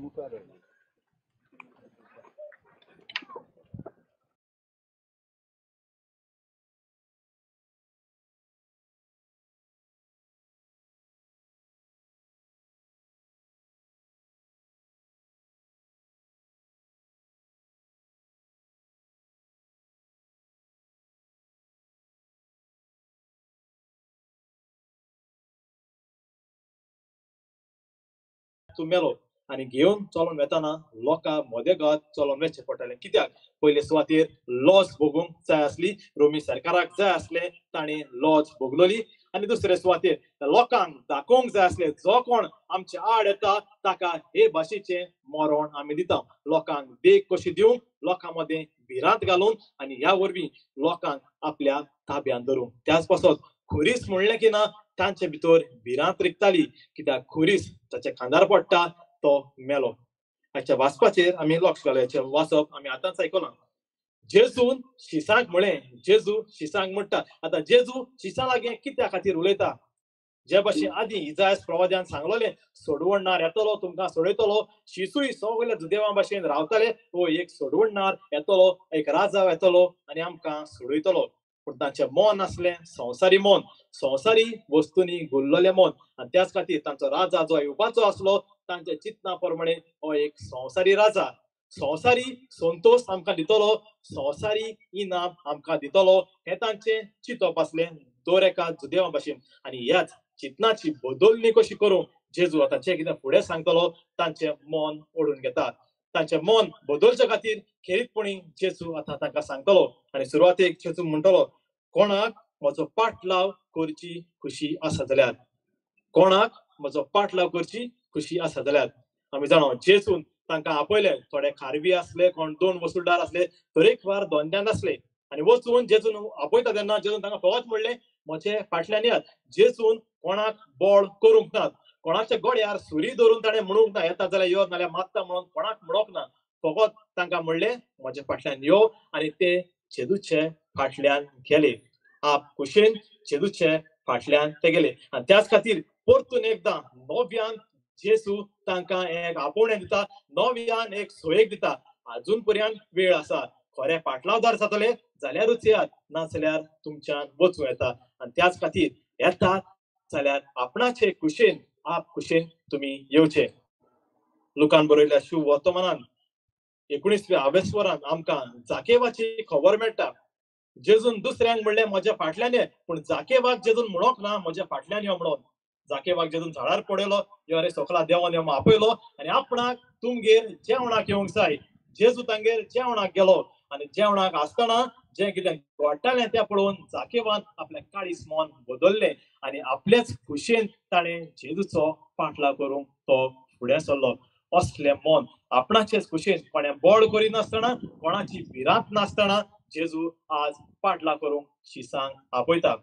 Speaker 9: मुखार.
Speaker 2: तूं मेलो. आनी घेवन चलोन वेताना लोकां मदेगात चलोन वेचें पडटालें. कित्याक पयले सुवातेर लॉज भोगूंक जाय आसली, रोमी सरकाराक जाय आसलें, ताणें लॉज भोगलोली. आनी दुसरे सुवातेर लोकांक दाखोवंक जाय आसलें जो कोण आमचे आड येता ताका हे भाशेचें मरण आमी दिता. लोकांक देख कशी दिवंक, लोकां मदें भिरांत घालून आनी ह्या वरवीं लोकांक आपल्या ताब्यांत धरूंक. त्याच पासत खुरीस म्हणलें की ना तांचे भितर भिरांत रिगताली, कित्याक खुरीस ताच्या खांदार पडटा तो मेलो. हाच्या वाचपाचेर आमी लक्ष घालया. वाचप आमी आतांच आयकलां. जेजून शिसांक म्हळें, जेजू शिसांक म्हणटा. आतां जेजू शिसां लागीं कित्या खातीर उलयता? जे भाशेन आदीं इजायस प्रवाद्यान सांगलोलें, सोडवणणार येतलो, तुमकां सोडयतलो. शिसूय सगल्या जुदेवां भाशेन रावताले, हो एक सोडवणणार येतलो, एक राजा येतलो आनी आमकां सोडयतलो. पूण तांचें मन आसलें संवसारी मन, संवसारी वस्तूंनी गुल्ललें मन. आनी त्याच खातीर तांचो राजा जो येवपाचो आसलो तांच्या चिंतना प्रमाणे हो एक संवसारी राजा, संवसारी संतोष आमकां दितलो, संवसारी इनाम आमकां दितलो, हें तांचें चिंतप आसलें दर एका जुदेवा भाशेन. आनी ह्याच चिंतनाची बदलणी कशी करूंक जेजू आतां जें कितें फुडें सांगतलो तांचें मन ओडून घेता. तांचें मन बदलचे खातीर खेरीतपणी जेजू आतां तांकां सांगतलो. आनी सुरवातेक जेजू म्हणटलो, कोणाक म्हजो पाटलाव करची खुशी आसा जाल्यार, कोणाक म्हजो पाटलाव करची खुशी आसा जाल्यार. आमी जाणा जेजून तांकां आपयले, थोडे खारवी आसले, कोण दोन वसुलदार आसले, तरेकवार धंद्यान आसले. आनी वचून जेजून आपयता तेन्ना जेजून तांकां फकत म्हणलें, म्हजे फाटल्यान येयात. जेजून कोणाक बळ करूंक नात, कोणाच्या गोड्यार सुरी धरून ताणें म्हणूंक ना येता जाल्यार यो नाल्यार मारता म्हणून कोणाक म्हणोंक ना. फकत तांकां म्हणलें म्हजे फाटल्यान यो. आनी ते जेजूचे फाटल्यान गेले, आप खुशेन जेजूचे फाटल्यान ते गेले. आनी त्याच खातीर परतून एकदां नव्यान जेजू तांकां एक आपोवणें दिता, नव्यान एक सोयेक दिता. आजून पर्यंत वेळ आसा, खरें पाटलावदार जातले जाल्यारूच येयात, नाजाल्यार तुमच्यान वचूं येता. आनी त्याच खातीर येता जाल्यार आपणाचे खुशेन, आप खुशेन तुमी येवचे. लुकान बरयल्या शुभ वर्तमानान 19व्या आवेस्वरान आमकां जाकेवाची खबर मेळटा. जेजून दुसऱ्यांक म्हणलें म्हज्या फाटल्यान ये, पूण जाकेवाक जेजून म्हणोंक ना म्हज्या फाटल्यान यो म्हणून. जाकेवाक जेजून झाडार पडयलो, यो रे सोकला देवान यो आपयलो आनी आपणाक तुमगेर जेवणाक येवंक जाय. जेजू तांगेर जेवणाक गेलो आनी जेवणाक आसतना जें कितें घडटालें तें पळोवन जाकेवान आपलें काळीज मन बदललें आनी आपलेच खुशेन ताणें जेजूचो पाटलाव करूंक तो फुडें सरलो. असलें मन आपणाचेच खुशेन, कोणें बळ करिनासतना, कोणाची भिरांत नासतना जेजू आज पाटलाव करूंक शिसांक आपयता.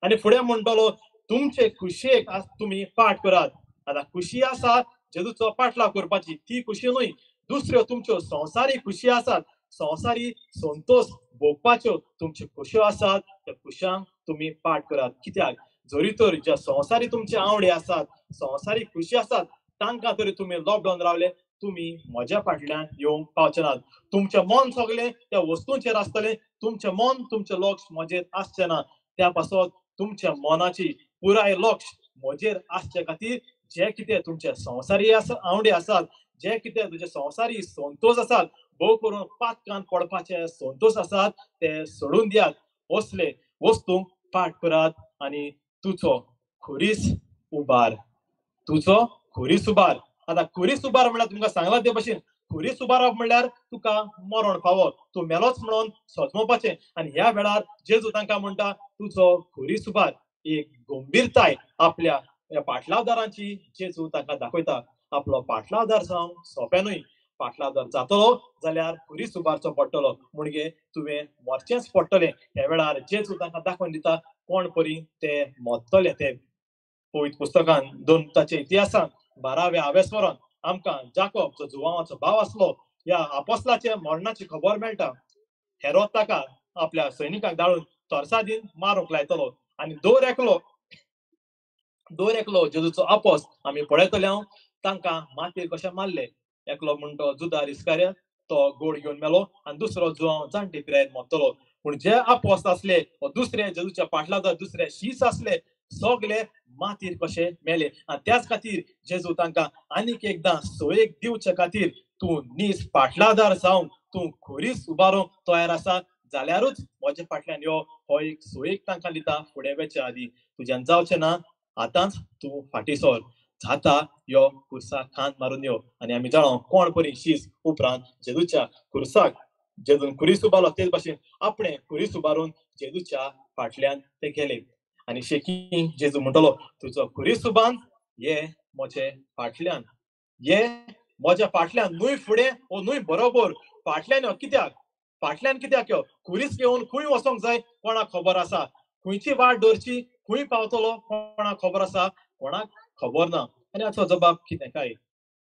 Speaker 2: आनी फुडें म्हणटलो, तुमचे खुशयेक आज तुमी पाट करात. आतां खुशी आसा जेजूचो पाटलाव करपाची, ती खुशी न्हय, दुसऱ्यो तुमच्यो संवसारी खुशी आसात, संवसारी संतोष भोगपाच्यो तुमच्यो खुश्यो आसात, त्या खुशांक तुमी पाट करात. कित्याक जरी तर ज्या संवसारी तुमचे आवडे आसात, संवसारी खुशी आसात, तांकां तरी तुमी लॉकडावन रावले, तुमी म्हज्या फाटल्यान येवंक पावचे नात. तुमचें मन सगळें त्या वस्तूंचेर आसतलें, तुमचें मन तुमचें लक्ष म्हजेर आसचें ना. त्या पासत तुमच्या मनाची पुराय लक्ष म्हजेर आसचे खातीर जे कितें तुमचे संवसारी आसा आवडे आसात, जे कितें तुजे संवसारी संतोष आसात, भोव करून पातकान पडपाचे संतोष आसात, ते सोडून दियात. असले वस्तूंक पाट करात आनी तुजो खुरीस उबार, तुजो खुरीस उबार. आतां खुरीस उबार म्हणल्यार तुमकां सांगलां ते भशेन, खुरीस उबारप म्हणल्यार तुका मरण फावो, तूं मेलोच म्हणून सजमोवपाचें. आनी ह्या वेळार जेजू तांकां म्हणटा तुजो खुरीस उबार. एक गंभीरताय आपल्या पाटलावदारांची जेजू तांकां दाखयता. आपलो पाटलावदार जावंक सोंपें न्हय, पाटलावदार जातलो जाल्यार खुरीस उबारचो पडटलो, म्हणजे तुवें मरचेंच पडटलें. ह्या वेळार जेजू तांकां दाखोवन दिता कोण परी ते मरतले. ते पवित्र पुस्तकान दोन ताच्या इतिहासान 12व्या आवेस्वरान आमकां जाकोब जो जुवांवाचो भाव आसलो ह्या आपोसलाचे मरणाची खबर मेळटा. हेरोद ताका आपल्या सैनिकांक धाडून तरसादीन मारूंक लायतलो आनी दर एकलो जेजूचो आपोस आमी पळयतले हांव तांकां मातयेर कशें मारले. एकलो म्हणटो जुदार इस्कारियत, तो गोड घेवन मेलो आनी दुसरो जुवांव जाणटे पिरायेर मरतलो. पूण जे आपोस आसले दुसरे जेजूच्या पाटलादार दुसरे शीस आसले सगळे मातीर कशे मेले. आनी त्याच खातीर जेजू तांकां आनीक एकदां सोयेक दिवचे खातीर तूं नीस पाटलादार जावंक, तूं खुरीस उबारूंक तयार आसा जाल्यारूच म्हज्या फाटल्यान यो, हो एक सोयेक तांकां दिता. फुडें वेचे आदीं तुज्यान जावचें ना, आतांच तूं फाटीं सर. जाता यो खुर्साक खांद मारून यो. आनी आमी जाणा कोण परी शीस उपरांत जेजूच्या खुर्साक, जेजून खुरीस उबारलो तेच भाशेन आपणें खुरीस उबारून जेजूच्या फाटल्यान ते गेले. आनी शेकी जेजू म्हणटलो तुजो खुरीस उबान ये म्हजे फाटल्यान, ये म्हज्या फाटल्यान, न्हय फुडें ओ न्हय बरोबर फाटल्यान यो. कित्याक फाटल्यान कित्याक यो? खुरीस घेवन खंय वचोंक जाय कोणाक खबर आसा? खंयची वाट दवरची, खंय पावतलो कोणाक खबर आसा? कोणाक खबर ना. आनी हाचो जबाब कितें काय?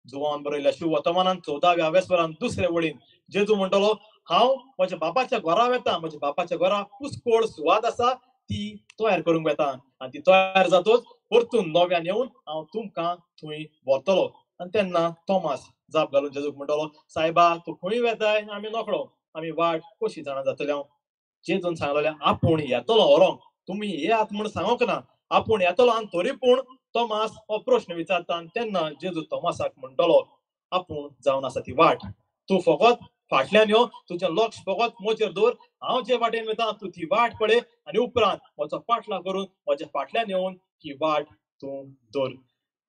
Speaker 2: जुवान बरयल्या शुवर्तमानान 14व्या वेसवरान दुसरे वळीन जेजू म्हणटलो हांव म्हज्या बापाच्या घरा वेता, म्हज्या बापाच्या घरा पुस्कोळ सुवात आसा ती तयार करूंक वेता आनी ती तयार जातच परतून नव्यान येवन हांव तुमकां थंय व्हरतलो. आनी तेन्ना थॉमास जाप घालून जेजूक म्हणटलो सायबा तूं खंय वेताय आमी नकळो, आमी वाट कशी जाणा जातले? हांव जेजून सांगलें आपूण येतलो व्हरोंक, तुमी येयात म्हूण सांगूंक ना, आपूण येतलो. आनी तरी पूण थॉमास हो प्रश्न विचारता आनी तेन्ना जेजू थॉमासाक म्हणटलो आपूण जावन आसा ती वाट, तूं फकत फाटल्यान यो, तुजें लक्ष फकत म्हजेर दवर, हांव जे वाटेन वता तूं ती वाट पळय आनी उपरांत म्हजो पाटला करून म्हज्या फाटल्यान येवन ही वाट तूं दवर.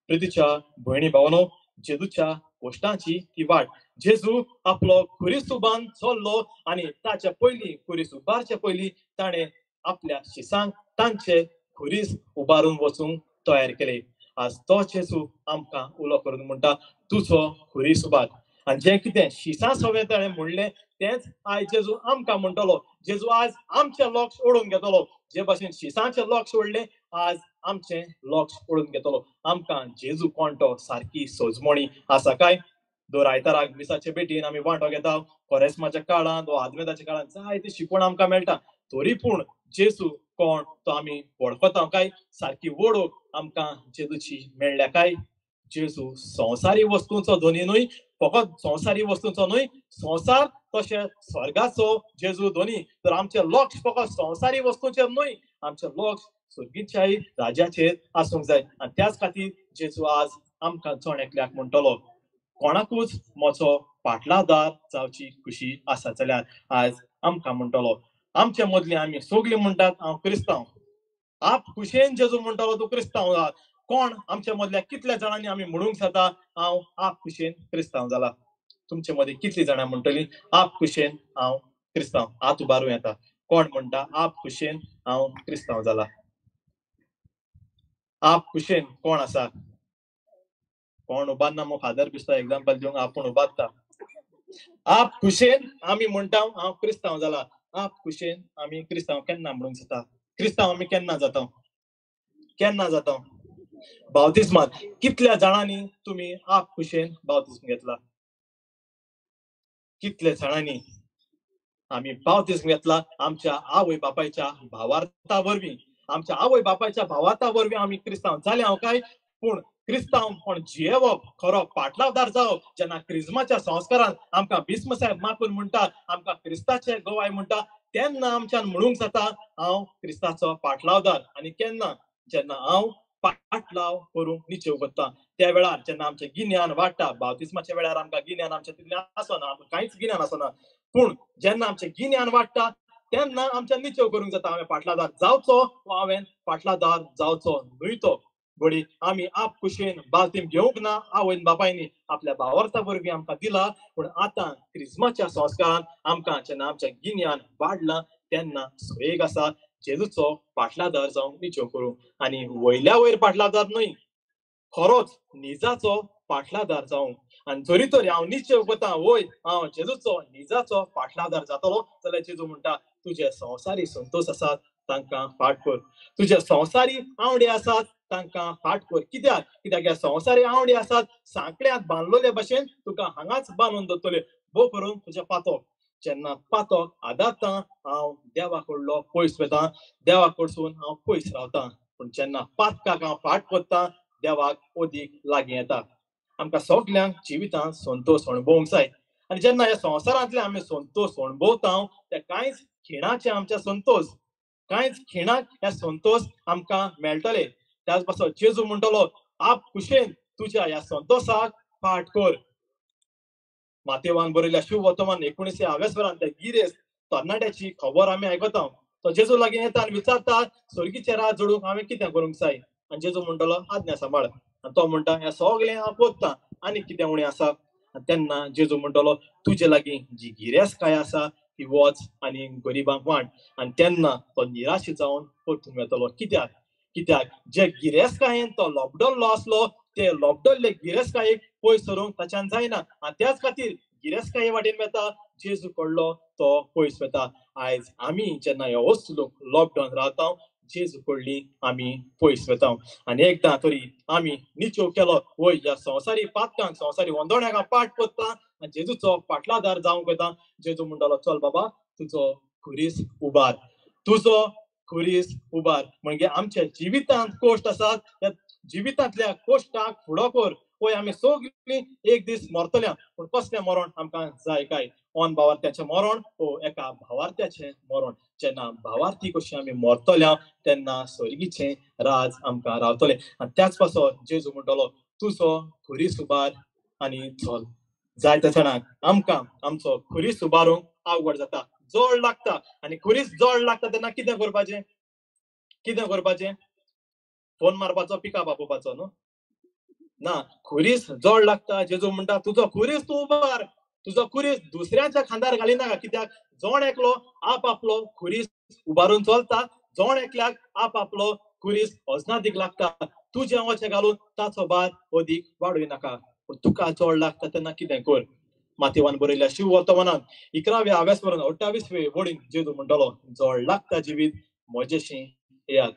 Speaker 2: प्रितीच्या भयणी भावनो, जेजूच्या कोश्टांची ती वाट. जेजू आपलो खुरीस उबान चल्लो आनी ताच्या पयलीं खुरीस उबारचे पयलीं ताणें आपल्या शिसांक तांचे खुरीस उबारून वचूंक तयार केले. आज तो जेजू आमकां उलो करून म्हणटा तुजो खुरीस उबार. आनी जें कितें शिसां सवें ताणें म्हणलें तेंच आयज जेजू आमकां म्हणटलो. जेजू आज आमचें लक्ष ओडून घेतलो, जे भाशेन शिसांचें लक्ष ओडलें आज आमचें लक्ष ओडून घेतलो. आमकां जेजू कोण तो सारकी सोजमणी आसा काय? दर आयताराक मिसाचे भेटीन आमी वांटो घेता, कोरेस्माच्या काळांत वा आदवेंताच्या काळांत जायती शिकवण आमकां मेळटा, तरी पूण जेजू कोण तो आमी वळखता काय? सारकी वळख आमकां जेजूची मेळ्ळ्या काय? जेजू संवसारी वस्तूंचो धनी न्हय, फकत संवसारी वस्तूंचो न्हय, संवसार तशें स्वर्गाचो जेजू धनी. तर आमचें लक्ष फकत संवसारी वस्तूंचेर न्हय, आमचें लक्ष स्वर्गीच्याय राजाचेर आसूंक जाय. आनी त्याच खातीर जेजू आज आमकां जण एकल्याक म्हणटलो कोणाकूच म्हजो पाटलादार जावची खुशी आसा जाल्यार आज आमकां म्हणटलो. आमचे मदली आमी सगळीं म्हणटात हांव क्रिस्तांव, आप खुशयेन जेजू म्हणटलो तूं क्रिस्तांव. कोण आमच्या मदल्या कितल्या जाणांनी आमी म्हणूंक जाता हांव आप खुशयेन क्रिस्तांव जाला? तुमचे मदीं कितलीं जाणां म्हणटलीं आप खुशयेन हांव क्रिस्तांव? हात उबारूं येता. कोण म्हणटा आप खुशयेन हांव क्रिस्तांव जाला? आप खुशयेन कोण आसा? कोण उबारना? मग फादर बिस्ता एग्जाम्पल दिवंक आपूण उबारता. आप खुशयेन आमी म्हणटा हांव क्रिस्तांव जाला. आप खुशयेन आमी क्रिस्तांव केन्ना म्हणूंक जाता? क्रिस्तांव आमी केन्ना जाता? केन्ना जाता? बावतिस्मात. कितल्या जाणांनी तुमी आप खुशयेन बावतिस्म घेतला? कितल्या जाणांनी आमी बावतिस्म घेतला? आमच्या आवय बापायच्या भावार्था वरवीं, आमच्या आवय बापायच्या भावार्था वरवीं आमी क्रिस्तांव जाले हांव काय? पूण क्रिस्तांव पण जियेवप, खरो पाटलावदार जावप, जेन्ना क्रिज्माच्या संस्कारान आमकां भीष्म साहेब माकून म्हणटा, आमकां क्रिस्ताचे गवाय म्हणटा, तेन्ना आमच्यान म्हणूंक जाता हांव क्रिस्ताचो पाटलावदार. आनी केन्ना? जेन्ना हांव पाटलाव करूंक निचेव करता त्या वेळार, जेन्ना आमचें गिन्यान वाडटा. बावतिस्माच्या वेळार आमकां गिन्यान आमचें तितलें आसना, आमकां कांयच गिन्यान आसना, पूण जेन्ना आमचें गिन्यान वाडटा तेन्ना आमच्यान निचेव करूंक जाता हांवें पाटलादार जावचो वा हांवें पाटलादार जावचो न्हय तो. घडी आमी आप खुशयेन बालतीम घेवंक ना, आवयन बापायनी आपल्या भावार्था वरवीं आमकां दिला, पूण आतां क्रिज्माच्या संस्कारान आमकां जेन्ना आमचें गिन्यान वाडलां तेन्ना सुयेग आसा जेजूचो पाटलादार जावंक निचेव करूं. आनी वयल्या वयर पाटलादार न्हय, खरोच निजाचो पाटलादार जावंक. आनी जरी तर हांव निचेव करता वय हांव जेजूचो निजाचो पाटलादार जातलो जाल्यार जेजू म्हणटा तुजे संवसारी संतोष आसात तांकां फाट कर, तुजे संवसारी आवडे आसात तांकां फाट कर. कित्याक? कित्याक ह्या संवसारी आवडे आसात सांकड्यांत बांदलोले भशेन तुका हांगाच बांदून दवरतले, भो करून तुजें पातक. जेन्ना पातक आदारता हांव देवा कडलो पयस वता, देवा कडसून हांव पयस रावता, पूण जेन्ना पातकाक हांव फाट करता देवाक अदीक लागीं येता. आमकां सगल्यांक जिवितांत संतोश अणभवूंक जाय. आनी जेन्ना ह्या संवसारांतले आमी संतोश अणभवता त्या कांयच खिणाचे आमचे संतोश, कांयच खिणाक ह्या संतोश आमकां मेळटले. त्याच पासत जेजू म्हणटलो आप खुशयेन तुज्या ह्या संतोशाक फाट कर. मातेवान बरयल्या शुवर्तमान 19व्या वेसवरान त्या गिरेस्त तरणाट्याची खबर आमी आयकता. तो जेजू लागीं येता आनी विचारता स्वर्गीचे राज जोडूंक हांवें कितें करूंक जाय? आनी जेजू म्हणटलो आज्ञा सांबाळ. आनी तो म्हणटा हें सगळें हांव कोत्ता आनी कितें उणें आसा. आनी तेन्ना जेजू म्हणटलो तुजे लागीं जी गिरेस्तकाय आसा ती वच आनी गरिबांक वांट. आनी तेन्ना तो निराशी जावन परतून वेतलो. कित्याक? कित्याक जे गिरेस्तकायेन तो लॉबडल्लो आसलो ते लॉबडल्ले गिरेस्तकायेक पयस सरूंक ताच्यान जायना. आनी त्याच खातीर गिरेस्तकाये वाटेन वेता, जेजू कडलो तो पयस वेता. आयज आमी जेन्ना ह्यो वस्तू लॉकडावन रावता जेजू कडली आमी पयस वेता. आनी एकदां तरी आमी निचेव केलो वय ह्या संवसारी पातकांक संवसारी वंदोण्याक पाट कोत्ता आनी जेजूचो फाटलादार जावंक वता. जेजू म्हणटालो चल बाबा तुजो खुरीस उबार, तुजो खुरीस उबार. म्हणजे आमच्या जिवितांत कोश्ट आसात त्या जिवितांतल्या कोश्टाक फुडो कर. पळय आमी सगळीं एक दीस मरतल्या, पूण कसलें मरण आमकां जाय काय? ऑन भावार्थ्याचें मरण ओ एका भावार्थ्याचें मरण. जेन्ना भावार्थी कशी आमी मरतल्या तेन्ना स्वर्गीचें राज आमकां रावतलें. आनी त्याच पासत जेजू म्हणटलो तुजो खुरीस उबार आनी चल. जायत्या जाणांक आमकां आमचो खुरीस उबारूंक आवड जाता, जड लागता. आनी खुरीस जड लागता तेन्ना कितें करपाचें? कितें करपाचें? फोन मारपाचो, पिकअप आपोवपाचो न्हू? ना, खुरीस जड लागता. जेजू म्हणटा तुजो खुरीस तूं उबार, तुजो खुरीस दुसऱ्यांच्या खांदार घालिनाका. कित्याक? जण एकलो आप आपलो खुरीस उबारून चलता, जण एकल्याक आप आपलो खुरीस अजनादीक लागता. तुजें वचें घालून ताचो भार अदीक वाडय नाका. पूण तुका जड लागता तेन्ना कितें कर? मातेवान बरयल्ल्या शिव वर्तमानान 11व्या आव्यासवरून 28वे वडीन जेजू म्हणटलो जड लागता जिवीत म्हजेशी येयात,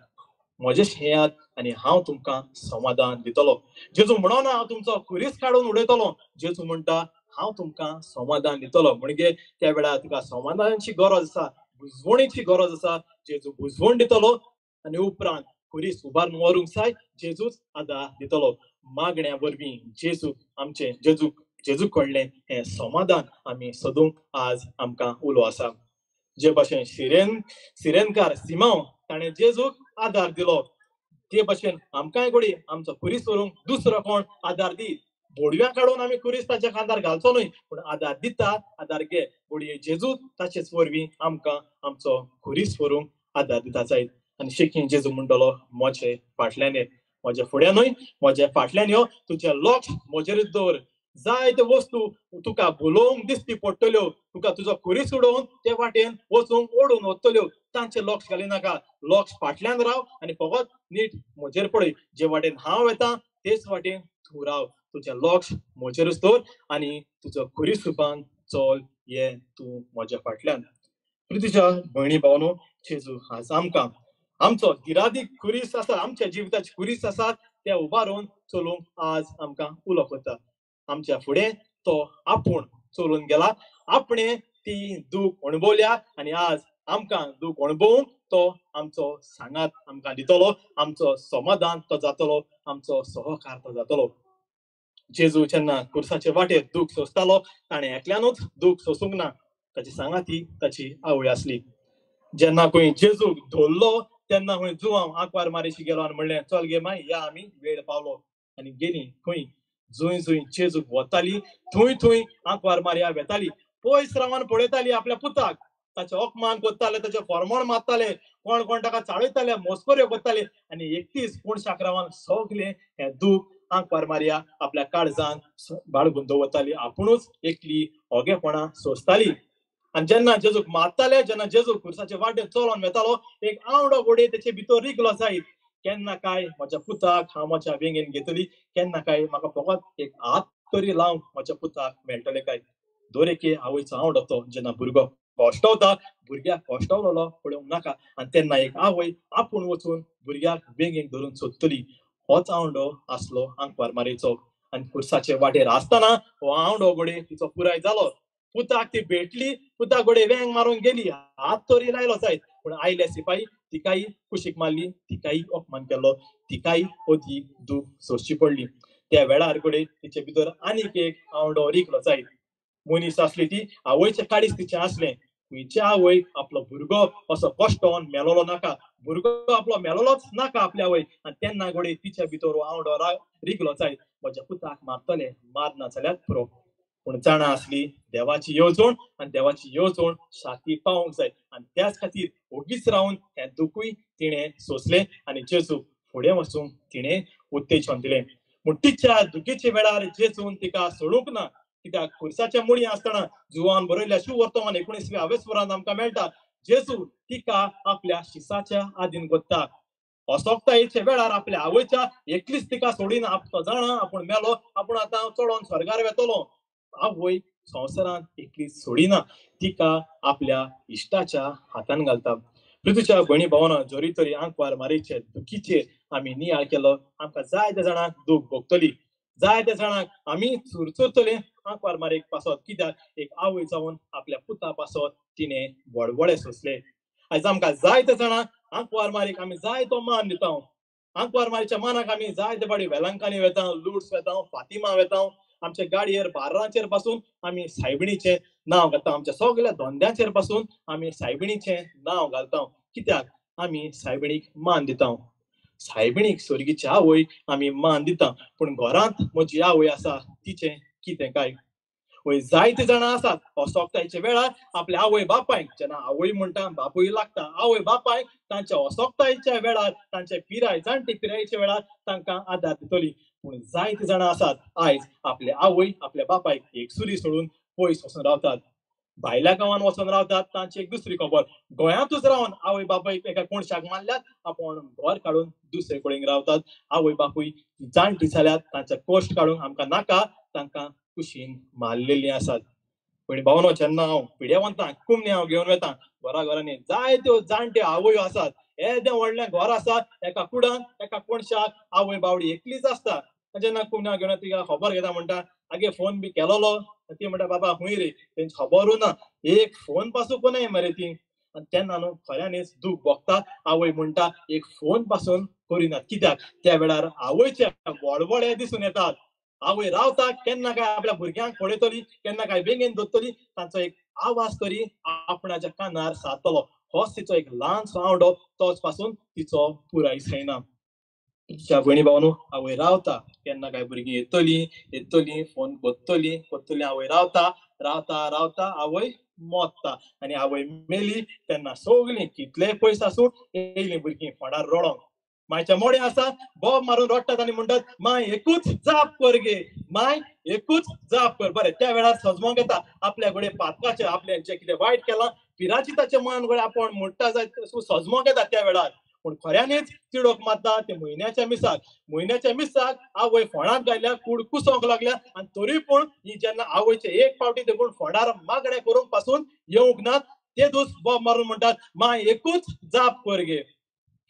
Speaker 2: म्हजेशी येयात आनी हांव तुमकां समाधान दितलो. जेजू म्हणना हांव तुमचो खुरीस काडून उडयतलो, जेजू म्हणटा हांव तुमकां समाधान दितलो. म्हणजे त्या वेळार तुका समाधानाची गरज आसा, बुजवणेची गरज आसा. जेजू बुजवण दितलो आनी उपरांत खुरीस उबारून व्हरूंक जाय, जेजूच आदार दितलो. मागण्या वरवीं जेजू आमचें जेजू कडलें हें समाधान आमी सोदूंक आज आमकां उलो आसा. जे भाशेन सिरेनकार सिमांव ताणें जेजूक आदार दिलो, ते भाशेन आमकांय घडये आमचो खुरीस व्हरूंक दुसरो कोण आदार दी. बोडव्यां काडून आमी खुरीस ताच्या खांदार घालचो न्हय, पूण आदार दिता, आदार घे. घडये जेजू ताचेच वरवीं आमकां आमचो खुरीस व्हरूंक आदार दिता जायत. आनी शेकीं जेजू म्हणटलो म्हजे फाटल्यान ये, म्हज्या फुड्यान न्हय, म्हज्या फाटल्यान यो. तुजें लक्ष म्हजेरूच दवर. जायते वस्तू तुका भुलोवंक दिसती पडटल्यो, तुका तुजो खुरीस उडोवन ते वाटेन वचूंक ओडून वतल्यो, तांचें लक्ष घालिनाका. लक्ष फाटल्यान राव आनी फकत नीट म्हजेर पळय. जे वाटेन हांव वेता तेच वाटेन तूं राव. तुजें लक्ष म्हजेरूच दवर आनी तुजो खुरीस रुपान चल, ये तूं म्हज्या फाटल्यान. प्रितीच्या भयणी भावनो, जेजू आज आमकां आमचो गिरादीक खुरीस आसा, आमच्या जिविताची खुरीस आसा ते उबारून चलूंक आज आमकां उलो करता. आमच्या फुडें तो आपूण चलून गेला, आपणे ती दूख अणभवल्या आनी आज आमकां दूख अणभवूंक तो आमचो सांगात आमकां दितलो, आमचो समाधान तो जातलो, आमचो सहकार तो जातलो. जेजू जेन्ना खुर्साचे वाटेर दूख सोंसतालो ताणें एकल्यानूच दूख सोंसूंक ना, ताची सांगाती ताची आवय आसली. जेन्ना खंय जेजूक धरलो तेन्ना खंय जुवांव आंकवार मारीशी गेलो आनी म्हणलें चल गे माय या आमी वेळ पावलो. आनी गेली खंय जुंय जुंय जेजूक वताली थंय थंय आंकवार मारया वेताली. पयस रावन पळयताली आपल्या पुताक, ताचें अपमान करताले, ताचें फॉर्मोण मारताले, कोण कोण ताका चाळयताले, मस्कऱ्यो करताले. आनी एकटीच कोणशाक रावन सगलें हें दूख आंकवार मारया आपल्या काळजान बाळगून दवरताली, आपुणूच एकली ओगेपणां सोंसताली. आनी जेन्ना जेजूक मारताले, जेन्ना जेजू खुर्साचे वाटेर चलोन वेतालो, एक आवडो घोडये तेचे भितर रिगलो जायत, केन्ना काय म्हज्या पुताक हांव म्हज्या वेंगेन घेतली, केन्ना काय म्हाका फकत एक हात तरी लावंक म्हज्या पुताक मेळटलें काय. दरेके आवयचो आवडो तो जेन्ना भुरगो कश्टवता, भुरग्याक कश्टवलो पळोवंक नाका. आनी तेन्ना एक आवय आपूण वचून भुरग्याक वेंगेक धरून सोदतली. होच आवडो आसलो आंकवार मारयेचो. आनी खुर्साचे वाटेर आसतना हो आवडो घडये तिचो पुराय जालो. पुताक ती भेटली, पुताक घडये वेंग मारून गेली, हात तरी लायलो जायत, पूण आयले सिपाही तिकाय कुशीक मारली, तिकाय अपमान केलो, तिकाय अदीक दूख सोंसची पडली. त्या वेळार घडये तिचे भितर आनीक एक आवडो रिगलो जायत. मनीस आसली ती, आवयचें काळीज तिचें आसलें. खंयचे आवय आपलो भुरगो असो कश्टोन मेलोलो नाका, भुरगो आपलो मेलोलोच नाका आपल्या आवय. आनी तेन्ना घडये तिच्या भितर आवडो रिगलो जायत, म्हज्या पुताक मारतले, मारना जाल्यार पुरो. पूण जाणा आसली देवाची येवजण, आनी देवाची येवजण शाती पावोवंक जाय. आनी त्याच खातीर ओगीच रावन हें दुखूय तिणें सोंसलें आनी जेजू फुडें वचूंक तिणें उत्तेजन दिलें. पूण तिच्या दुखीच्या वेळार जेजून तिका सोडूंक ना. कित्याक खुर्साच्या मुळी आसतना जुवान बरयल्ल्या शुवर्तमान 19व्या अवेस्वरांत आमकां मेळटा, जेजू तिका आपल्या शिसाच्या आदीन करता. असोक्तायेच्या वेळार आपल्या आवयच्या एकलीच तिका सोडिना. तो जाणा आपूण मेलो, आपूण आतां चडोन स्वर्गार वेतलो. आवय संवसारांत एकलीच सोडिना, तिका आपल्या इश्टाच्या हातान घालता. पृथ्वीच्या भयणी भावना, जरी तरी आंकवार मारीचे दुखीचेर आमी नियाळ केलो, आमकां जायत्या जाणांक दूख भोगतली, जायत्या जाणांक आमी चुरचुरतले आंकवार मारीक पासत. कित्याक एक आवय जावन आपल्या पुता पासत तिणें वडवळे सोंसले. आयज आमकां जायत्या जाणांक आंकवार मारीक आमी जायतो मान दिता. आंकवार मारीच्या मानाक आमी जायते फावटी वेलंकांनी वेता, लुड्स वेता, फातिमा वेता. आमच्या गाडयेर बार्रांचेर पासून आमी सायबिणीचें नांव घालता. आमच्या सगळ्या धंद्यांचेर पासून आमी सायबिणीचें नांव घालता. कित्याक आमी सायबिणीक मान दिता. सायबिणीक स्वर्गीची आवय आमी मान दिता, पूण घरांत म्हजी आवय आसा तिचें कितें काय? वय जायते जाणां आसात असोक्तायेच्या वेळार आपल्या आवय बापायक, जेन्ना आवय म्हणटा बापूय लागता, आवय बापायक तांच्या असोक्तायेच्या वेळार, तांच्या पिराय जाणटे पिरायेच्या वेळार तांकां आदार दितली. पूण जायते जाणां आसात आयज आपल्या आवय आपल्या बापायक एक सुरी सोडून पयस वचून रावतात, भायल्या गांवान वचून रावतात. तांची एक दुसरी खबर, गोंयांतूच रावन आवय बापायक एका कोणशाक मारल्यात, आपूण घर काडून दुसरे कडेन रावतात. आवय बापूय जाणटी जाल्यात, तांचे कश्ट काडूंक आमकां नाका, तांकां कुशीन मारलेली आसात. पूण भावनो, जेन्ना हांव पिड्यावंतांक कुमणे हांव घेवन वेता, घरा घरांनी जायत्यो जाणट्यो आवयो आसात. येदें व्हडलें घर आसा, एका कुडान एका कोणशाक आवय बावडी एकलीच आसता. जेन्ना कुमण्या घेवन तिका खबर घेता, म्हणटा आगे फोन बी केलोलो? ती म्हणटा बाबा खूंय रे, तेंची खबरूच ना, एक फोन पासून कोणय मरे ती. आनी तेन्ना न्हू खऱ्यांनीच दूख भोगता. आवय म्हणटा एक फोन पासून करिनात. कित्याक त्या वेळार आवयचे वळवळे दिसून येतात. आवय रावता केन्ना काय आपल्या भुरग्यांक पळयतली, केन्ना काय बेगीन दोत्तली, तांचो एक आवाज तरी आपणाच्या कानार सारतलो. होच तिचो एक ल्हानसो आंवडो, तोच पासून तिचो पुराय जायना. तिच्या भयणी भावनो, आवय रावता केन्ना काय भुरगीं येतली येतली, फोन कोत्तली कोत्तली. आवय रावता रावता रावता आवय मोत्ता. आनी आवय मेली तेन्ना सगळीं कितले पयस आसूं येयलीं भुरगीं फोंडार रडोंक. मायच्या मोडें आसा बोब मारून रडटात आनी म्हणटात माय एकूच जाप कर गे, माय एकूच जाप कर. बरें, त्या वेळार सजमोंक येता आपल्या घडये पातकाचें, आपल्या जें कितें वायट केलां पिराचिताचें मन घडये आपूण म्हणटा जायत सजमोंक येता त्या वेळार. पूण खऱ्यांनीच तिडोक मारता ते म्हयन्याच्या मिसाक. म्हयन्याच्या मिसाक आवय फोंडांत घातल्या, कूड कुसोंक लागल्या, आनी तरी पूण ही जेन्ना आवयचे एक फावटी देखून फोंडार मागणें करूंक पासून येवंक नात, ते दूस बोब मारून म्हणटात माय एकूच जाप कर गे.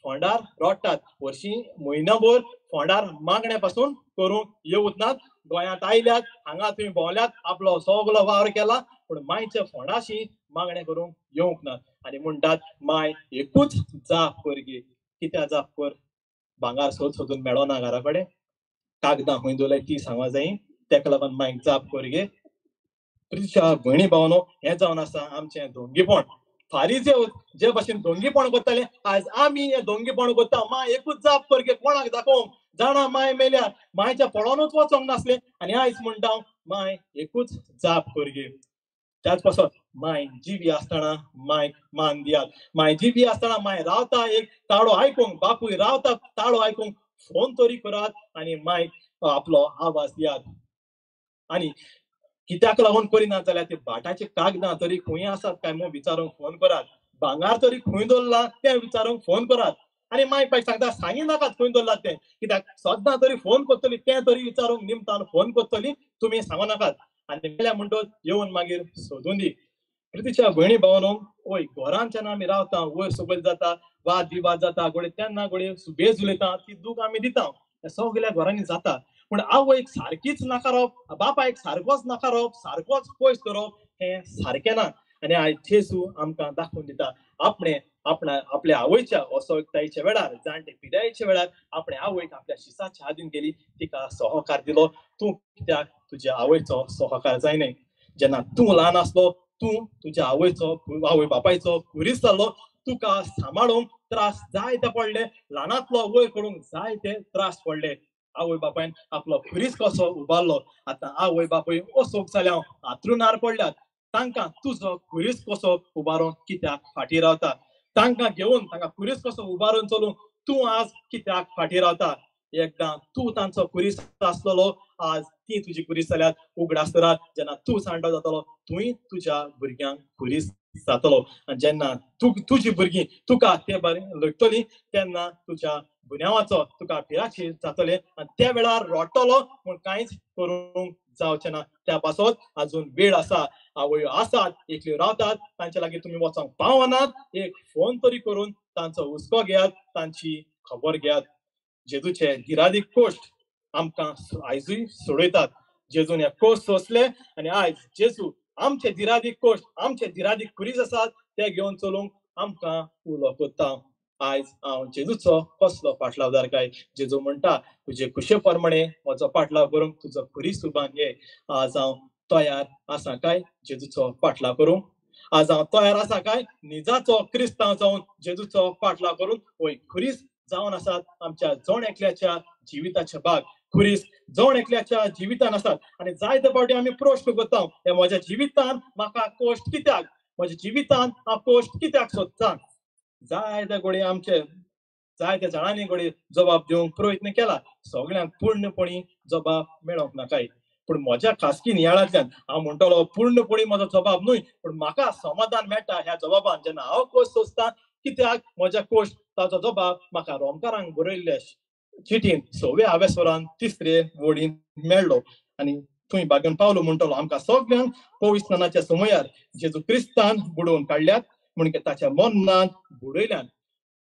Speaker 2: फोंडार रडटात वर्शी म्हयनोभर फोंडार मागणे पासून करूंक येवूंक नात. गोंयांत आयल्यात, हांगा थंय भोंवल्यात, आपलो सगलो वावर केला, पूण मायच्या फोंडाशी मागणें करूंक येवंक नात. आनी म्हणटात माय एकूच जाप कर गे. कित्याक जाप कर? भांगार सोद सोदून मेळना घरा कडेन, कागदां खंय दवरल्याय ती सांगो जाय, तेका लागून मायक जाप कर गे. प्रिच्या भयणी भावनो, हें जावन आसा आमचें धोंगीपण. फारीजेव जे भशेन धोंगीपण करताले, आयज आमी हें धोंगीपण करता. माय एकूच जाप कर गे, कोणाक दाखोवंक जाणा माय मेल्या, मायच्या पळोवनूच वचोंक नासलें, आनी आयज म्हणटा माय एकूच जाप कर गे. त्याच पासत माय जिवी आसतना मायक मान दियात. माय जिवी आसतना माय रावता एक ताळो आयकूंक, बापूय रावता ताळो आयकूंक फोन तरी करात आनी मायक आपलो आवाज दियात. आनी कित्याक लागून करिना जाल्यार ते भाटाचे कागदां तरी खंय आसात काय म्हूण विचारूंक फोन करात, भांगार तरी खंय दवरलां तें विचारूंक फोन करात. आनी मायक बायक सांगता सांगी नाकात खंय दवरलां तें, कित्याक सद्दां तरी फोन करतली, तें तरी विचारूंक निमतान फोन करतली, तुमी सांगू नाकात. आनी मेल्या म्हणटच येवन मागीर सोदून दी. प्रितीच्या भयणी भावनो, वय घरान जेन्ना आमी रावता, वयर सकयल जाता, वाद विवाद जाता, घडये तेन्ना घडये बेज उलयता, ती दूख आमी दिता, सगल्या घरांनी जाता. पूण आवयक सारकीच नाकारप, बापायक सारकोच नाकारप, सारकोच पयस करप हें सारकें ना. आनी आयज जेजू आमकां दाखोवन दिता आपणे आपणा आपल्या आवयच्या असोतायेच्या वेळार, जाणटे पिरायेच्या वेळार आपणे आवयक आपल्या शिसाच्या आदीन केली, तिका सहकार दिलो. तूं कित्याक तुज्या आवयचो सहकार जायना? जेन्ना तूं ल्हान आसलो, तूं तुज्या आवयचो आवय बापायचो खुरीस जालो, तुका सांबाळूंक त्रास जायते पडले, ल्हानांतलो वयर करूंक जायते त्रास पडले. आवय बापायन आपलो खुरीस कसो उबारलो. आतां आवय बापूय असोक जाल्या हातरुणार पडल्यात, तांकां तुजो खुरीस कसो उबारून कित्याक फाटीं रावता? तांकां घेवन तांकां खुरीस कसो उबारून चलूंक तूं आज कित्याक फाटीं रावता? एकदां तूं तांचो खुरीस आसलेलो, आज ती तुजी खुरीस जाल्यात. उगडास करात, जेन्ना तूं जाणटो जातलो तूंय तुज्या भुरग्यांक खुरीस जातलो. आनी जेन्ना तूं तुजी भुरगीं तुका ते बरें लकतली तेन्ना तुज्या गुन्यांवाचो तुका पिराची जातले आनी त्या वेळार रडटलो पूण कांयच करूंक जावचें ना. त्या पासत अजून वेळ आसा. आवयो आसात, एकल्यो रावतात, तांच्या लागीं तुमी वचोंक पावनात, एक फोन तरी करून तांचो हुस्को घेयात, तांची खबर घेयात. जेजूचे धिरादीक कोश्ट आमकां आयजूय सोडयतात. जेजून हे कोश्ट सोंसले आनी आयज जेजू आमचे धिरादीक कोश्ट, आमचे धिरादीक खुरीस आसात ते घेवन चलूंक आमकां उलो कोत्ता. आयज हांव जेजूचो कसलो पाटलावदार काय? जेजू म्हणटा, तुजे खुशे प्रमाणे म्हजो पाटलाव करूंक तुजो खुरीस उबान ये. आज हांव तयार आसा काय जेजूचो पाटलाव करूंक? आज हांव तयार आसा काय निजाचो क्रिस्तांव जावन जेजूचो पाटलाव करूंक? वय खुरीस जावन आसात आमच्या जण एकल्याच्या जिविताचे भाग. खुरीस जण एकल्याच्या जिवितान आसात. आनी जायते फावटी आमी प्रश्न करता, हे म्हज्या जिवितान म्हाका कोश्ट कित्याक? म्हज्या जिवितान हांव कोश्ट कित्याक सोदता? जायते घडये आमचे जायते जाणांनी घडये जबाब दिवंक प्रयत्न केला, सगळ्यांक पूर्णपणी जबाब मेळोंक ना काय. पूण म्हज्या खासगी नियाळांतल्यान हांव म्हणटलो पूर्णपणी म्हजो जबाब न्हय, पूण म्हाका समाधान मेळटा ह्या जबाबान. जेन्ना हांव कोश्ट सोदता कित्याक म्हज्या कोश्ट, ताचो जबाब म्हाका रोमकारांक बरयल्ले चिटीन 6व्या आवेसवरान 3रे वडीन मेळ्ळो. आनी थंय बागन पावलो म्हणटलो, आमकां सगळ्यांक पवित्र स्नानाच्या समयार जेजू क्रिस्तान बुडोवन काडल्यात, म्हणजे ताच्या मरणान बुडयल्यान.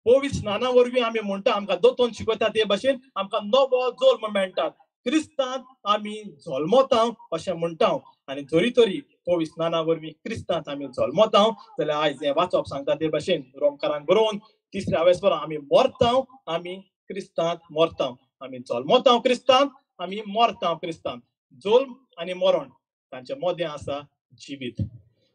Speaker 2: पवित्र स्नाना वरवीं आमी म्हणटा, आमकां दोतोन शिकयता ते भाशेन आमकां नवो जल्म मेळटा. क्रिस्तान आमी जल्मता अशें म्हणटा. आनी जरी तरी पवित्र स्नाना वरवीं क्रिस्तांत आमी जल्मता जाल्यार आयज हें वाचप सांगता ते भाशेन रोमकारांक बरोवन 3ऱ्या आवेसवरान आमी मरता, आमी क्रिस्तांत मरता. आमी जल्मता क्रिस्तांत, आमी मरता क्रिस्तांत. जल्म आनी मरण तांचे मदें आसा जिवीत.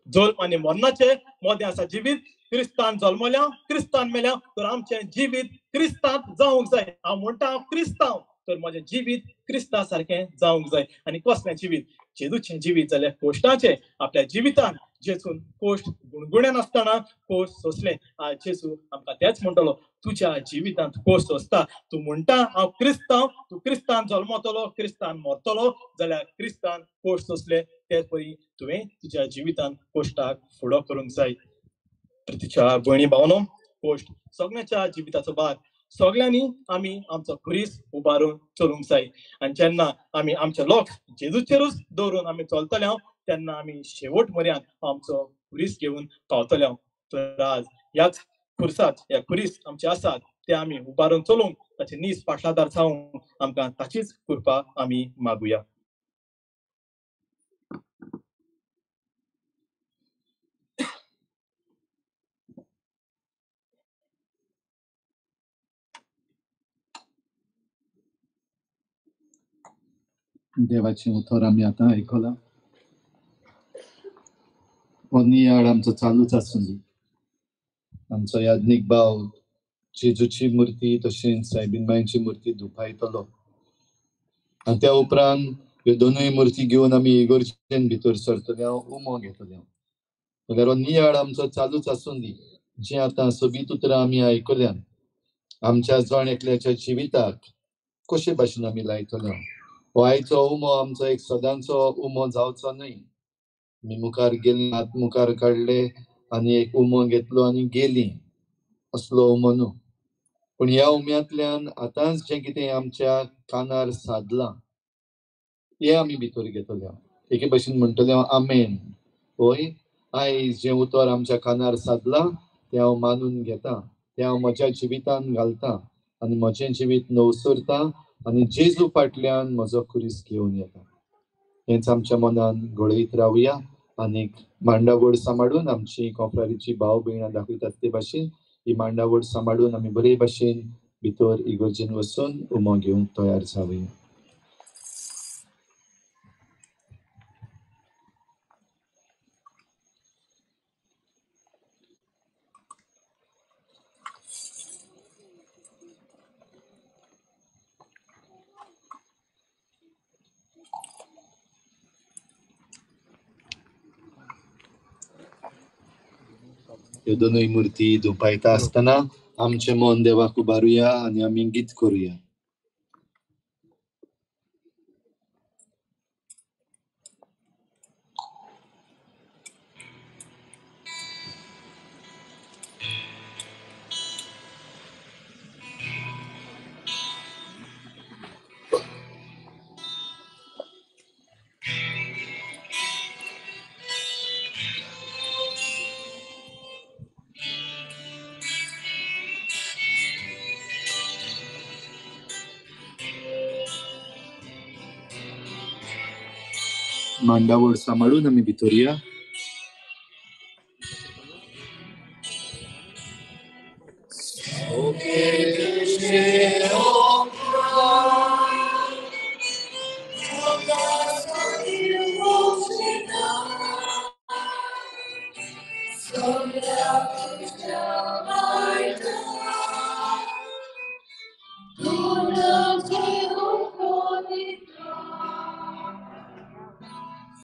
Speaker 2: जल्म आनी मरणाचे मदें आसा जिवीत. क्रिस्तान जल्मल्या, क्रिस्तान मेल्या, तर आमचें जिवीत क्रिस्तांत जावंक जाय. हांव म्हणटा हांव क्रिस्तांव, तर म्हजें जिवीत क्रिस्ता सारकें जावंक जाय. आनी कसलें जिवीत? जेजूचें जिवीत जाल्यार कोश्टाचें. आपल्या जिवितान जेजून कोश्ट गुणगुण्या नासतना कोश्ट सोंसलें. आज जेजू आमकां तेंच म्हणटलो, तुज्या जिवितांत कोश्ट सोंसता. तूं म्हणटा हांव क्रिस्तांव, तूं क्रिस्तान जल्मतलो, क्रिस्तान मरतलो, जाल्यार क्रिस्तान कोश्ट सोंसले ते परी तुवें तुज्या जिवितान कोश्टाक फुडो करूंक जाय. तिच्या भयणी भावनो, कोश्ट सगळ्यांच्या जिविताचो भाग. सगळ्यांनी आमी आमचो खुरीस उबारून चलूंक जाय. आनी जेन्ना आमी आमचे लोक जेजूचेरूच दवरून आमी चलतले तेन्ना आमी शेवट मर्यान आमचो खुरीस घेवन पावतले. तर आज ह्याच खुरसात, ह्या खुरीस आमचे आसात ते आमी उबारून चलूंक, ताचे नीज पाटलादार जावंक आमकां ताचीच कृपा आमी मागुया.
Speaker 1: देवाचें उतर आमी आतां आयकलां. हो नियाळ आमचो चालूच आसूं. आमचो याज्ञीक भाव जेजूची मुर्ती तशेंच सायबीन मांयची मुर्ती धुपायतलो आनी त्या उपरांत ह्यो दोनूय मुर्ती घेवन आमी इगर्जेन भितर सरतले, उमो घेतले. जाल्यार हो नियाळ आमचो चालूच आसूं दी. जीं आतां सोबीत उतरां आमी आयकल्यान आमच्या जण एकल्याच्या जिविताक कशे भाशेन आमी लायतले. हो आयचो उमो आमचो एक सदांचो उमो जावचो न्हय. आमी मुखार गेली, हात मुखार काडले आनी एक उमो घेतलो आनी गेली, असलो उमो न्हू. पूण ह्या उम्यांतल्यान आतांच जें कितें आमच्या कानार सादलां हें आमी भितर घेतले. एके भाशेन म्हणटलें हांव आमेन. हय, आयज जें उतर आमच्या कानार सादलां तें हांव मानून घेता, तें हांव म्हज्या जिवितान घालता आनी म्हजें जिवीत नवसरता आनी जेजू फाटल्यान म्हजो खुरीस घेवन येता. हेंच आमच्या मनान घडयत रावया. आनीक मांडावळ सांबाळून आमची कोंफ्रारीची भाव भयणां दाखयतात ते भाशेन ही मांडावळ सांबाळून आमी बरे भाशेन भितर इगर्जेन वचून उमो घेवंक तयार जावया. ह्यो दोनूय मुर्ती धुपायता आसतना आमचें मन देवाक उबारुया आनी आमी गीत करुया. मांडावळ सांबाळून आमी भितर या.
Speaker 10: Good.